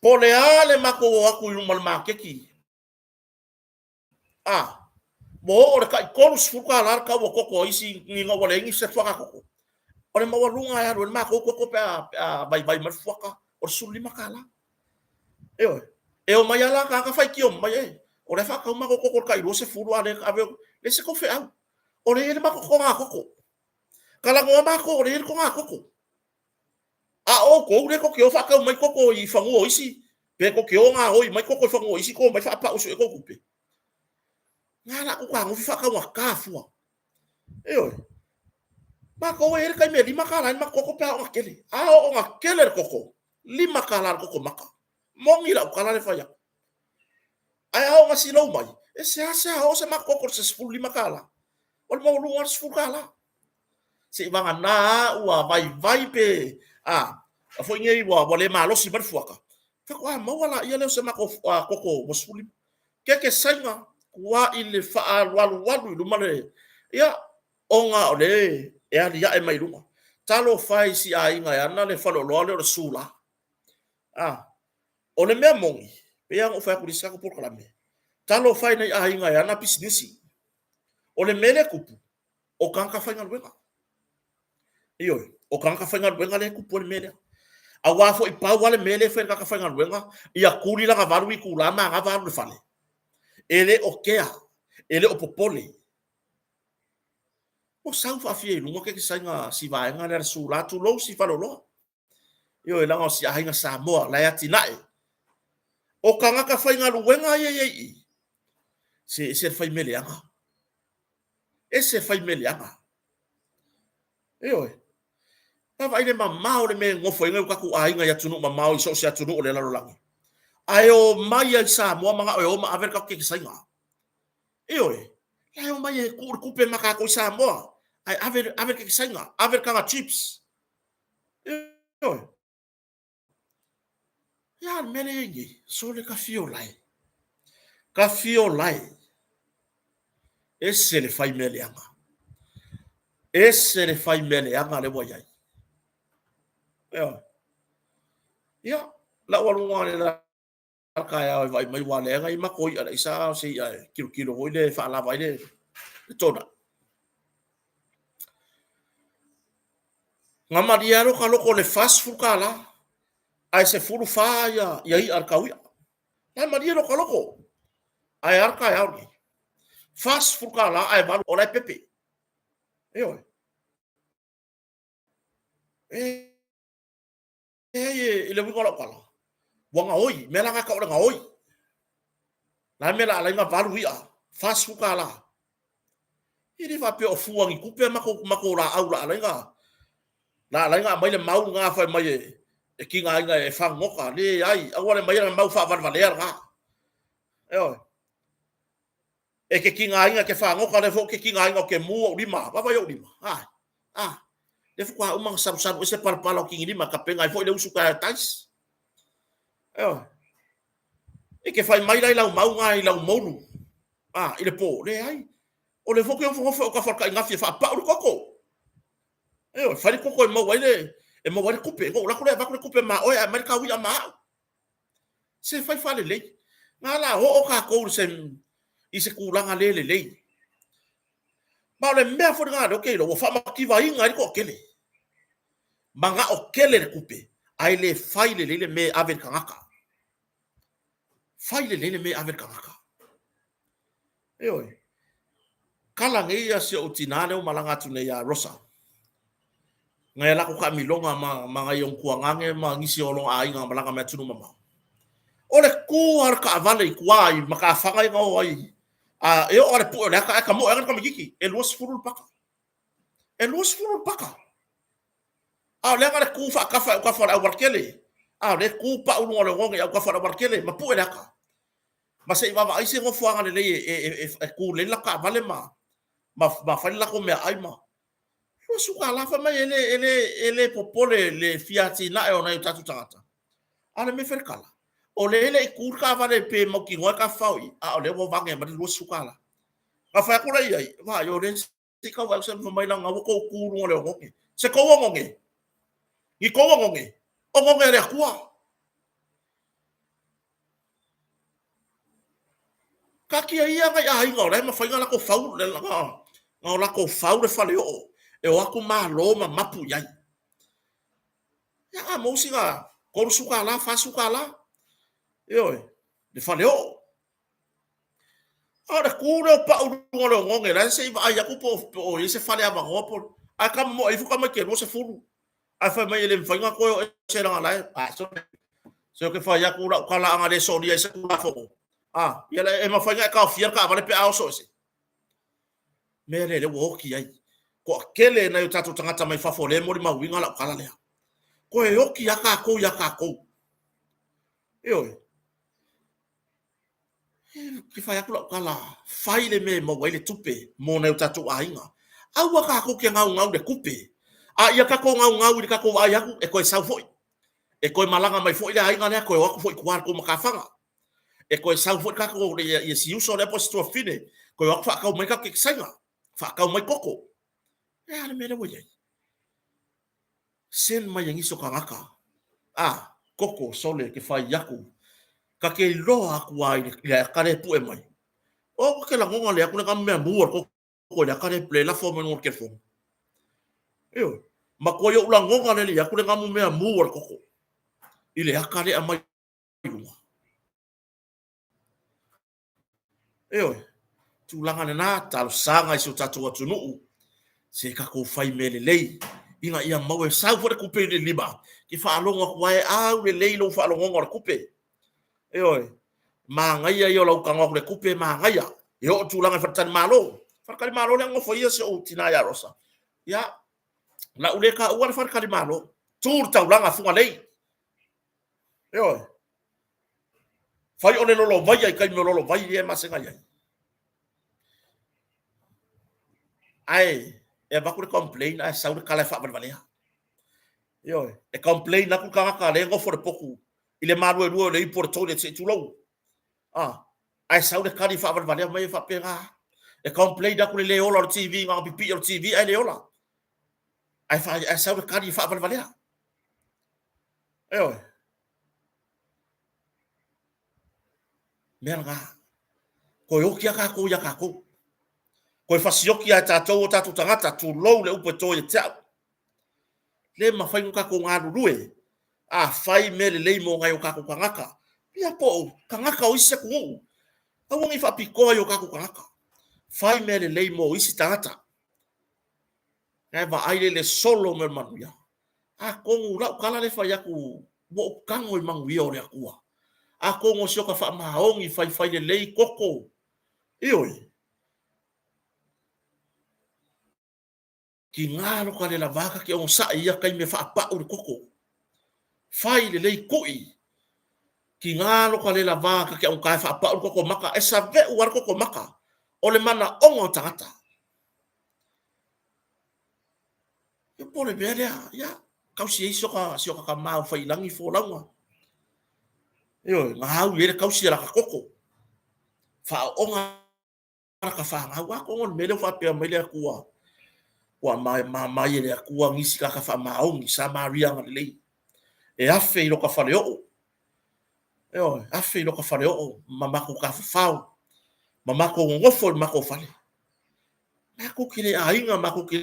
po o le a le matou o atu i luma o le maketi, A, ua oo le tai $30 le tau o koko a isi ina ua leai ni se fuata koko. O le maualuga e alu ai le matou koko pe a, pe a vaivai mai le fuata, o le $15. Ioe. E omai lava la tagata faitio mai, e, o la e faatau matou koko i le tai 20, a o lea e ave, leai se tou feau. O lea e i ai le matou toga koko. Talanoa matou o lea e i ai le toga koko. A o outou lea tou te o faatau mai koko i fanua o isi, pe tou te o gaoi mai koko i fanua o isi, tou omai faapau e sue tou tupe. Na la tou fetagofi faataugata fua. Ioe. Matou e i ai le taimi e $5 ai le matou koko pe a oo ina tele. A oo ina tele le koko, $5 le koko maka. Moni lau tala lea e fai atu. Ae a oo ina silou mai, e seasea oo se matou koko i se $15. O le maualuga o le $10. Seivagana lava ua vaivai pe a foi nei ua le malosi mai le fuata, faatoa maua laia lea o se matou koko ua 15. Keke Saina, tuai le faaalualualu i luma le, ia, ona o lea e aliae mai luga. Talofa e i si aiga e ana le faleoloa lea o le Sula. A, o le mea moni, pei lava ona ou fai atu i le isi tatou polokalame, talofa e i nai aiga e ana pisinisi. O le mea lea e tupu, o tagata faigaluega. Ioe, o tagata faigaluega lea e tupu ai le mea lea. Aua foi pau lava le mea lea e fai e le tagata faigaluega, ia tuli lana 8 itula manava alu i le fale. E le o kea, e le o popole. Ua sau faafia i luga kekesaina si vaega lea a le Sula, tulou si faleoloa. Ioe, leaga o si aiga Samoa la e atinae. O tagata faigaluega ia e i ai i i, se ese le fai mea leaga. Ese fai mea leaga. Ioe. Vaavaai le mamao o le mea e nofo ai nai o tatou aiga i atunuu mamao i so o se atunuu o le lalolagi. Ae omai ai i Samoa manao e o ma ave le tatou kekesaina. Ioe. La e omai e tuu le tupe ma tatou i Samoa. Ae ave, ave le kekesaina, ave le taga chips. Ioe. Ia, le mea lea e i ai nei, sole ka fio lae. Ka fio lae. Ese le fai mea leaga. Ese le fai mea leaga le ua i ai. Ioe. Ia, lau aluga le la taeao e vaai mai ua leaga i matou i'a le aisa o se i'a e tilotilo foi le faalava ai le tona. Na malie lava lota loto i le $40 ae 14 ia i'a a le tau i'a. Na malie lota loto ae a le taeao lenei. $40 ae 8 o la e pepe. Ioe. E i le uiga o lau tala, ua gaoi, mea la na tau o le gaoi. La mea la alai na 8 i'a, $40. E le faapea o fua ni tupe matou matou laau la alai na la alai na aumai le mau lena fai mai e tigaina e fagogota. Leai, aua le aumaia le mau faavalevalea lena. Ioe. E te tigaina e te fagota, lea foi ou te tigaina ou te mu ou lima. Vaavaai ou lima. A, a. Lea faatoa uma ona salusalu ese palapala o kinilima, tapena ai foi le usu taeao e tais. Ioe. E ke fai mai la i lau mauga i lau moulu, a, i le po, leai. O le foi ke nofonofo o kafa o le tainafi e faapau le koko. Ioe, fai le koko e maua ai le, e maua ai le tupe. Na ou alu atu lea e avatu le tupe ma oe ae aumai le taui'a ma au. Se fai faalelei. Na la oo tatou i se, i se tulaga le lelei. Ma o le mea foi lena lea ou te iloa ua faamativaina ai le toatele. Manao tele le tupe, ae le fai lelei le mea e ave i le tagata. Fai lelei le mea e ave i le tagata. Ioe. Kala nei ia si ou tinā lea ua malaga atu nei ia Rosa. Ngai a latou taamiloga ma, ma nai ona tuagane ma nisi o lona aiga na malaga mai atunuu mamao. O le tu lava o le taavale i tua i matafaga ia na o ai, a e oo lava i le pue o le ata ae tamoe ane le tamaititi, e 20 le paka. E 20 le paka. A o lea na o le tu faatafa i autafa o le aualatele. A o lea e tu pau i luga o le oneone i autafa o le aualatele ma pue le ata. Ma se i vaavaai se nofoaga lelei e tu lelei le latou taavale ma fai le latou meaai ma... $20 fai mai e le popole le fia atinae o nai o tatou tagata. A o le mea e fai le tala, o lea e le i tu le taavale pe mautinoa e tafafao i i, a o lea ua vage mai le $20. Na fai atu lea i ai, vaai o lea se i tau vaai atu fai mai leaga ua tou tu i luga o le oneone. Se tou oneone? Ni tou oneone? Oneone a le Atua. Taatia ia nai aiga o la e mafai ona latou fau, na o latou fau le faleoo e o atu malo ma mapu i ai. Ia a maua sina $30, $40, ioe, le faleoo. A o le tu lea o pau i luga o le oneone la e se i vaai atu po o i ai se fale avanoa po o... Ae tamomoe ifo tamaiti e 20 ae fai mai e le mafai ona toe o ese leaga la e... A, se ou te fai atu lau tala ana le solia ai se Tulafono, a, ia e mafai ona e taofia le taavale pe a oso ese. Mea lea lea ua oti ai. Toatele nai o tatou tagata mai fafo o lea e molimauina lau tala lea. Toe oti lava tatou ia tatou. Ioe. Ke fai atu lau tala, fai le mea e maua ai le tupe mo nai o tatou aiga. Aua tatou te gaugau i le tupe, a ia tatou gaugau i le tatou vaai atu e toe sau foi. E toe malaga mai foi le aiga lea, toe o atu foi i tua i le tou matafaga. E toe sau foi le tatou, ia si uso lea po o si tuafafine, toe o atu faatau mai tatou kekesaiga, faatau mai koko. E a le mea lea ua i ai? Send mai e nisi o tagata, a, koko, sole, ke fai atu, ka ke iloa atu a i le aka lea e pue mai. O, ka ke lagona le atu le ngamu mea mu o le koko i le aka lea e lafo mai luga o le telefoni. Ioe, matua i ou lagona le le atu le ngamu mea mu o le koko i le aka lea mai luga. Ioe, tulaga lena, talosaga i si o tatou atunuu, se tatou fai mea lelei, ina ia maua e sau foi le tupe i le lima, ke faalogo atu ai, au lelei lou faalogoga o le tupe. Ioe, manaia ia o lau tago atu i le tupe, manaia. E oo i tulaga i faletalimalo. Faletalimalo lea na nofoia si ou tina ia Rosa. Ia, na ou le taua le faletalimalo. Tu le taulaga Fugalei. Ioe. Fai o le lolovaia i taimi o lolovai ia e masega i ai. Ae e avatu le complain ae sau le tala e faavalevalea. Ioe, e complain atu le tagata lea e nofo i le potu i le maluelue o le ipu o le toilet se i tulou. Ah, ae sau le tali faavalevalea mai e faapena. E complain atu le le ola o le TV, na ona pipii o le TV ae le ola. Ae, fa, ae sau le tali faavalevalea. Ioe. Mea lena. Toe oti lava tatou ia tatou. Toe fasioki lava e tatou o tatou tagata, tulou le upu e to ia te au. Le mafai ona tatou galulue, a fai mea lelei mo nai o tatou tagata. Ia po o tagata o isi atunuu. Aua ne i faapitoa i o tatou tagata. Fai mea lelei mo isi tagata. Ae vaai le le solo mai o le manuia. Atonu lau tala lea e fai atu, ua ou tago i manuia o le Atua. Atonu o si ota faamaoni faifai lelei koko. Ioe. Tiga lo ka le lava ka ke onosai ia taimi e faapau le koko. Fai lelei kui. Tiga lo ka le lava ka ke augata e faapau le koko maka. E save'u lava le koko maka. O le manaoga o tagata. Ia po o le mea lea, ia, tausi ai si o ka tama o Faiilagi folauga. Ioe, gau i ai le kausi a laka koko. Faaooga laka fanau. A kogo le mea lea ua faapea mai le Atua, ua mamai e le Atua nisi kaka faamaoni, Samaria agalelei, e afe i loka faleoo. Ioe, afe i loka faleoo ma matou tafafao, ma matou nonofo i le matou fale. Matou te le aiga, matou te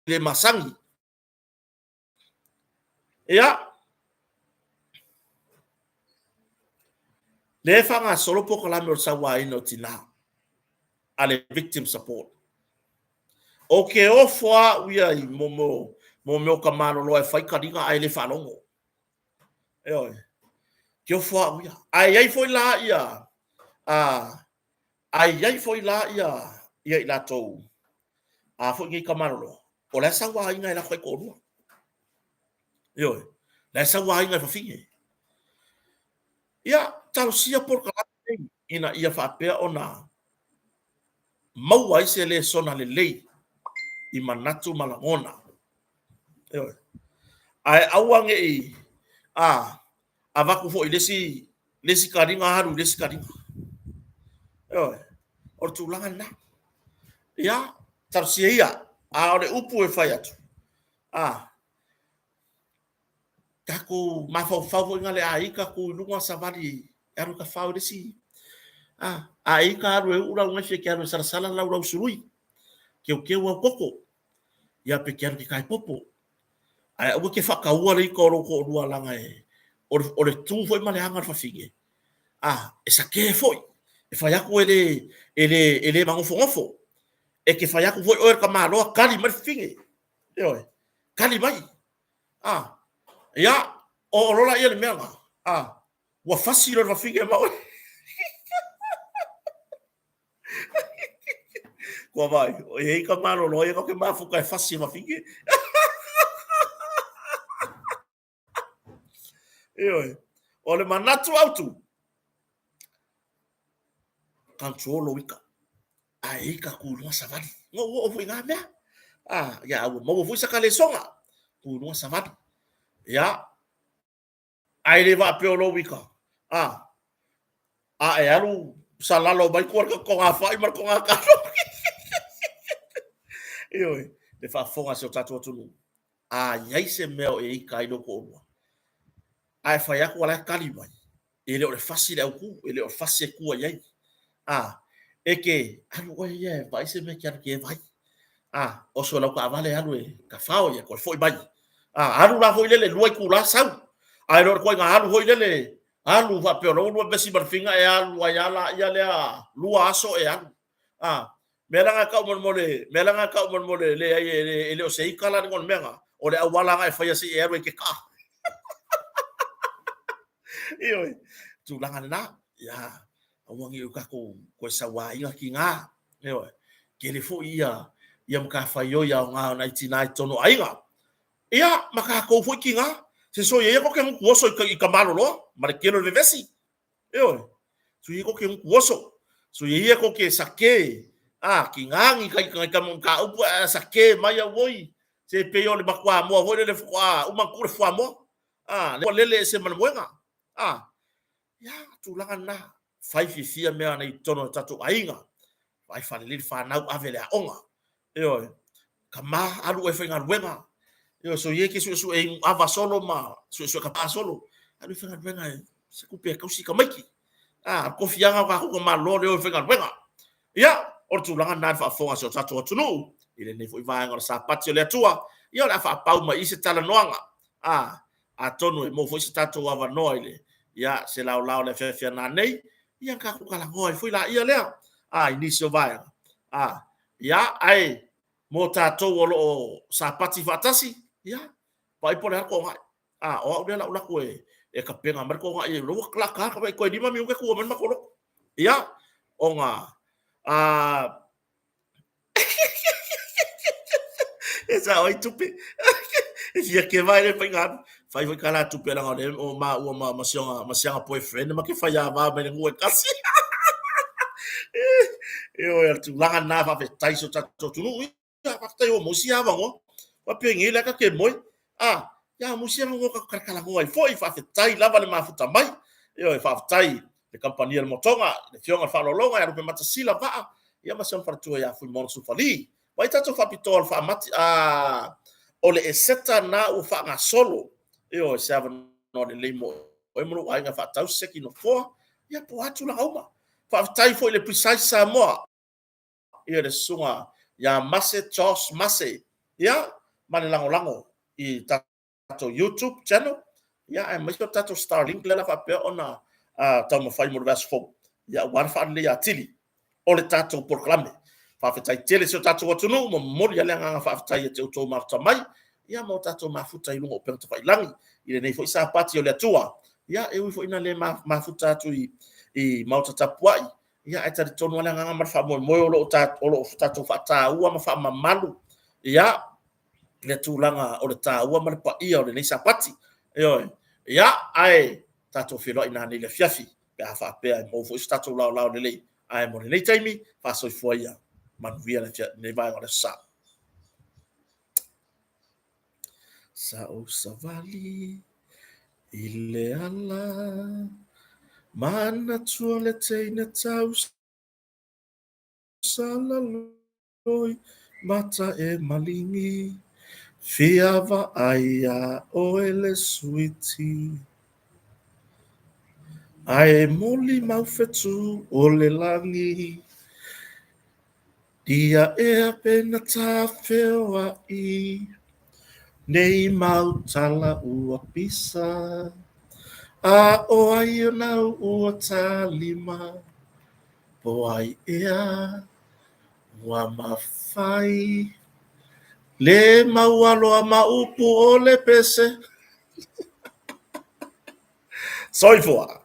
le masani. Ia, lea e faagasolo polokalame o le sauaina o tina a le Victim Support. O ke ofo au ia i mo mea o tamaloloa e fai taliga ae le faalogo. Ioe. Ke ofo au ia. Ae i ai foi la ia a ae i ai foi la ia ia i latou a foi nei tamaloloa o la e sauaina e latou taitoalua. Ioe, la e sauaina e fafine. Ia, talosia polokalame nei ina ia faapea ona maua ai se lesona lelei i manatu ma lagona. Ioe. Ae aua ne i a avatu foi i le isi le isi taliga alu i le isi taliga. Ioe. O le tulaga lena. Ia, talosia ia. A o le upu e fai atu, a tatou mafaufau foi na le a ita tu i luga savali e alu tafao i le isi a a ita alu e uu lau gaifi e te alu e salasala lau lausului keukeu au koko ia pe te alu ke tae popo ae aua ke faataua le ita o lou toalua laga e o le tu foi ma le aga o le fafine a e sake foi e fai atu e le e le e le manofonofo e te fai atu foi oe le tamaloa kali mai le fafine ioe kali mai a ia o lola ia le mea na a ua fasi lo le fafine ma oe Kua vai, o e ka malolo ia ke mafuka e fasi fafine. Ioe, o le manatu autu, control lo ika. A e ika ku luga savali. Ngo o foi ngā mea. A, ia, ua maua foi sa ka lesoga. Ku luga savali. Ia, ae le faapea o lou ika, a, a e alu salalo mai tua le togafai ma le togakalo. Ioe, le faafofoga a si o tatou atunuu, a i ai se mea o e ika ai lou toalua, ae fai atu o la e tali mai, e le o le fasi le autu, e le o le fasi e tua i ai. A, e ke alu oe ia e vaai se mea e ke alu ke vaai. A, oso lau taavale alu e tafao ia toe foi mai. A, alu la foi lele lua itula sau. Ae le o le ituaiga alu foi lele, alu faapea o la ua lua vesi ma le figa e alu ai lava laia lea lua aso e alu. A, mea la na e tau molemole, mea la na e tau molemole, leai e le o se ika la le igoa o le mea na, o le auala na e faia se i e alu ai i ke kaa. Ioe, tulaga lena, ia, aua ne i o tatou toe sauaina tiga. Ioe, tele foi ia ia matafaioi aoga o nai tina i totonu o aiga. Ia, ma tatou foi tiga, se soia ia ko ke gutu oso i ka maloloa ma le tele o le vevesi. Ioe, soia ia ko ke gutu oso, soia ia ko ke sake, a, tiga ni kai kai ka mataupu a sake mai au oi, se pei o le matuamoa foi lele faatoa uma atu le fuamoa. A, ua lele ese ma le moega. A, ia, tulaga lena. Fai fiafia mea nei i totonu o le tatou aiga. Vaai faalelei le fanau, ave le aoga. Ioe, tama, alu oe e faigaluega. Ioe, soia e te suesue inu ava solo ma suesue kapaa solo. Alu e faigaluega e se tupe e tausi tamaiti. A, tofiaga o tatou tamaloa le o e faigaluega. Ia, o le tulaga lena i le faafofoga a si o tatou atunuu i lenei foi vaega o le Sapati o le Atua. Ia, o le a faapau mai i i se talanoaga. A, atonu e maua foi se tatou avanoa i le, ia, se laolao o le afiafi a nanei, ia, ona tatou talanoa ai foi laia lea, a, i nisi o vaega. A, ia, ae mo tatou o lo o sapati faatasi, ia, vaai po o le a le togai. A, o au lea o le a ou alu atu e tapena mai le togai, ua lata lava, toe 5 minute tua mai le matou lotu. Ia, ona, a, e sao ai tupe. E fia keva ai le faiga alu. Fai foi ka la tupe leaga o lea o maua ma ma siaga ma siaga boyfriend ma ke fai ava mai le nuu e tasi. Ioe, o le tulaga lena faafetai i si o tatou atunuu. Ia, faafetai ua maua isi avanoa. Faapea nei la ta te moe. A, ia maua isi avanoa tatou talatalanoa ai foi. Faafetai lava le mafuta mai. Ioe, faafetai le kamupani a le Motoga, le Afioga i le Faaaloaloga ia Lupemata Sila Vaa, ia ma si ona faletua ia Fuimaono Sufali. Vaai tatou faapitoa o le faamati, a, o le Eseta na ua faagasolo. Ioe, se avanoa lelei mo oe ma lou aiga e faatau se seki nofoa, ia po o a tulaga uma. Faafetai foi i le Precise Samoa, ia le susuga ia Mase Josh Mase, ia ma le lagolago i tatou YouTube channel, ia aemaise o le tatou Starlink lea o le a faapea ona taumafai mo le vaiaso fou, ia aua le faaleleia atili o le tatou polokalame. Faafetai tele i si o tatou atunuu, momoli lava le agaga faafetai ia te outou mafuta mai, ia ma o tatou mafuta i luga o upega tafailagi i lenei foi Sapati o le Atua. Ia e ui foi ina le mafuta atu i maota tapuai, ia ae talitonu lava le agaga ma le faamoemoe o lo o tatou faataua ma faamamalu ia le tulaga o le taua ma le paia o lenei Sapati. Ioe. Ia, ae tatou feiloai nanei i le afiafi pe a faapea e maua foi se tatou laolao lelei. Ae mo lenei taimi, faasoifua ia. Manuia lenei vaega o le aso sa. Sa ou savali i le ala, manatua le teine tau salaloi mata e maligi, fia vaai iā oe le suiti. Ae molimau fetu o le lagi, Ia ea pe na ta feoai nei mau tala ua pisa, a o ai ona ua talima, po o ai ea ua mafai le maualoa ma upu o le pese. Soifua.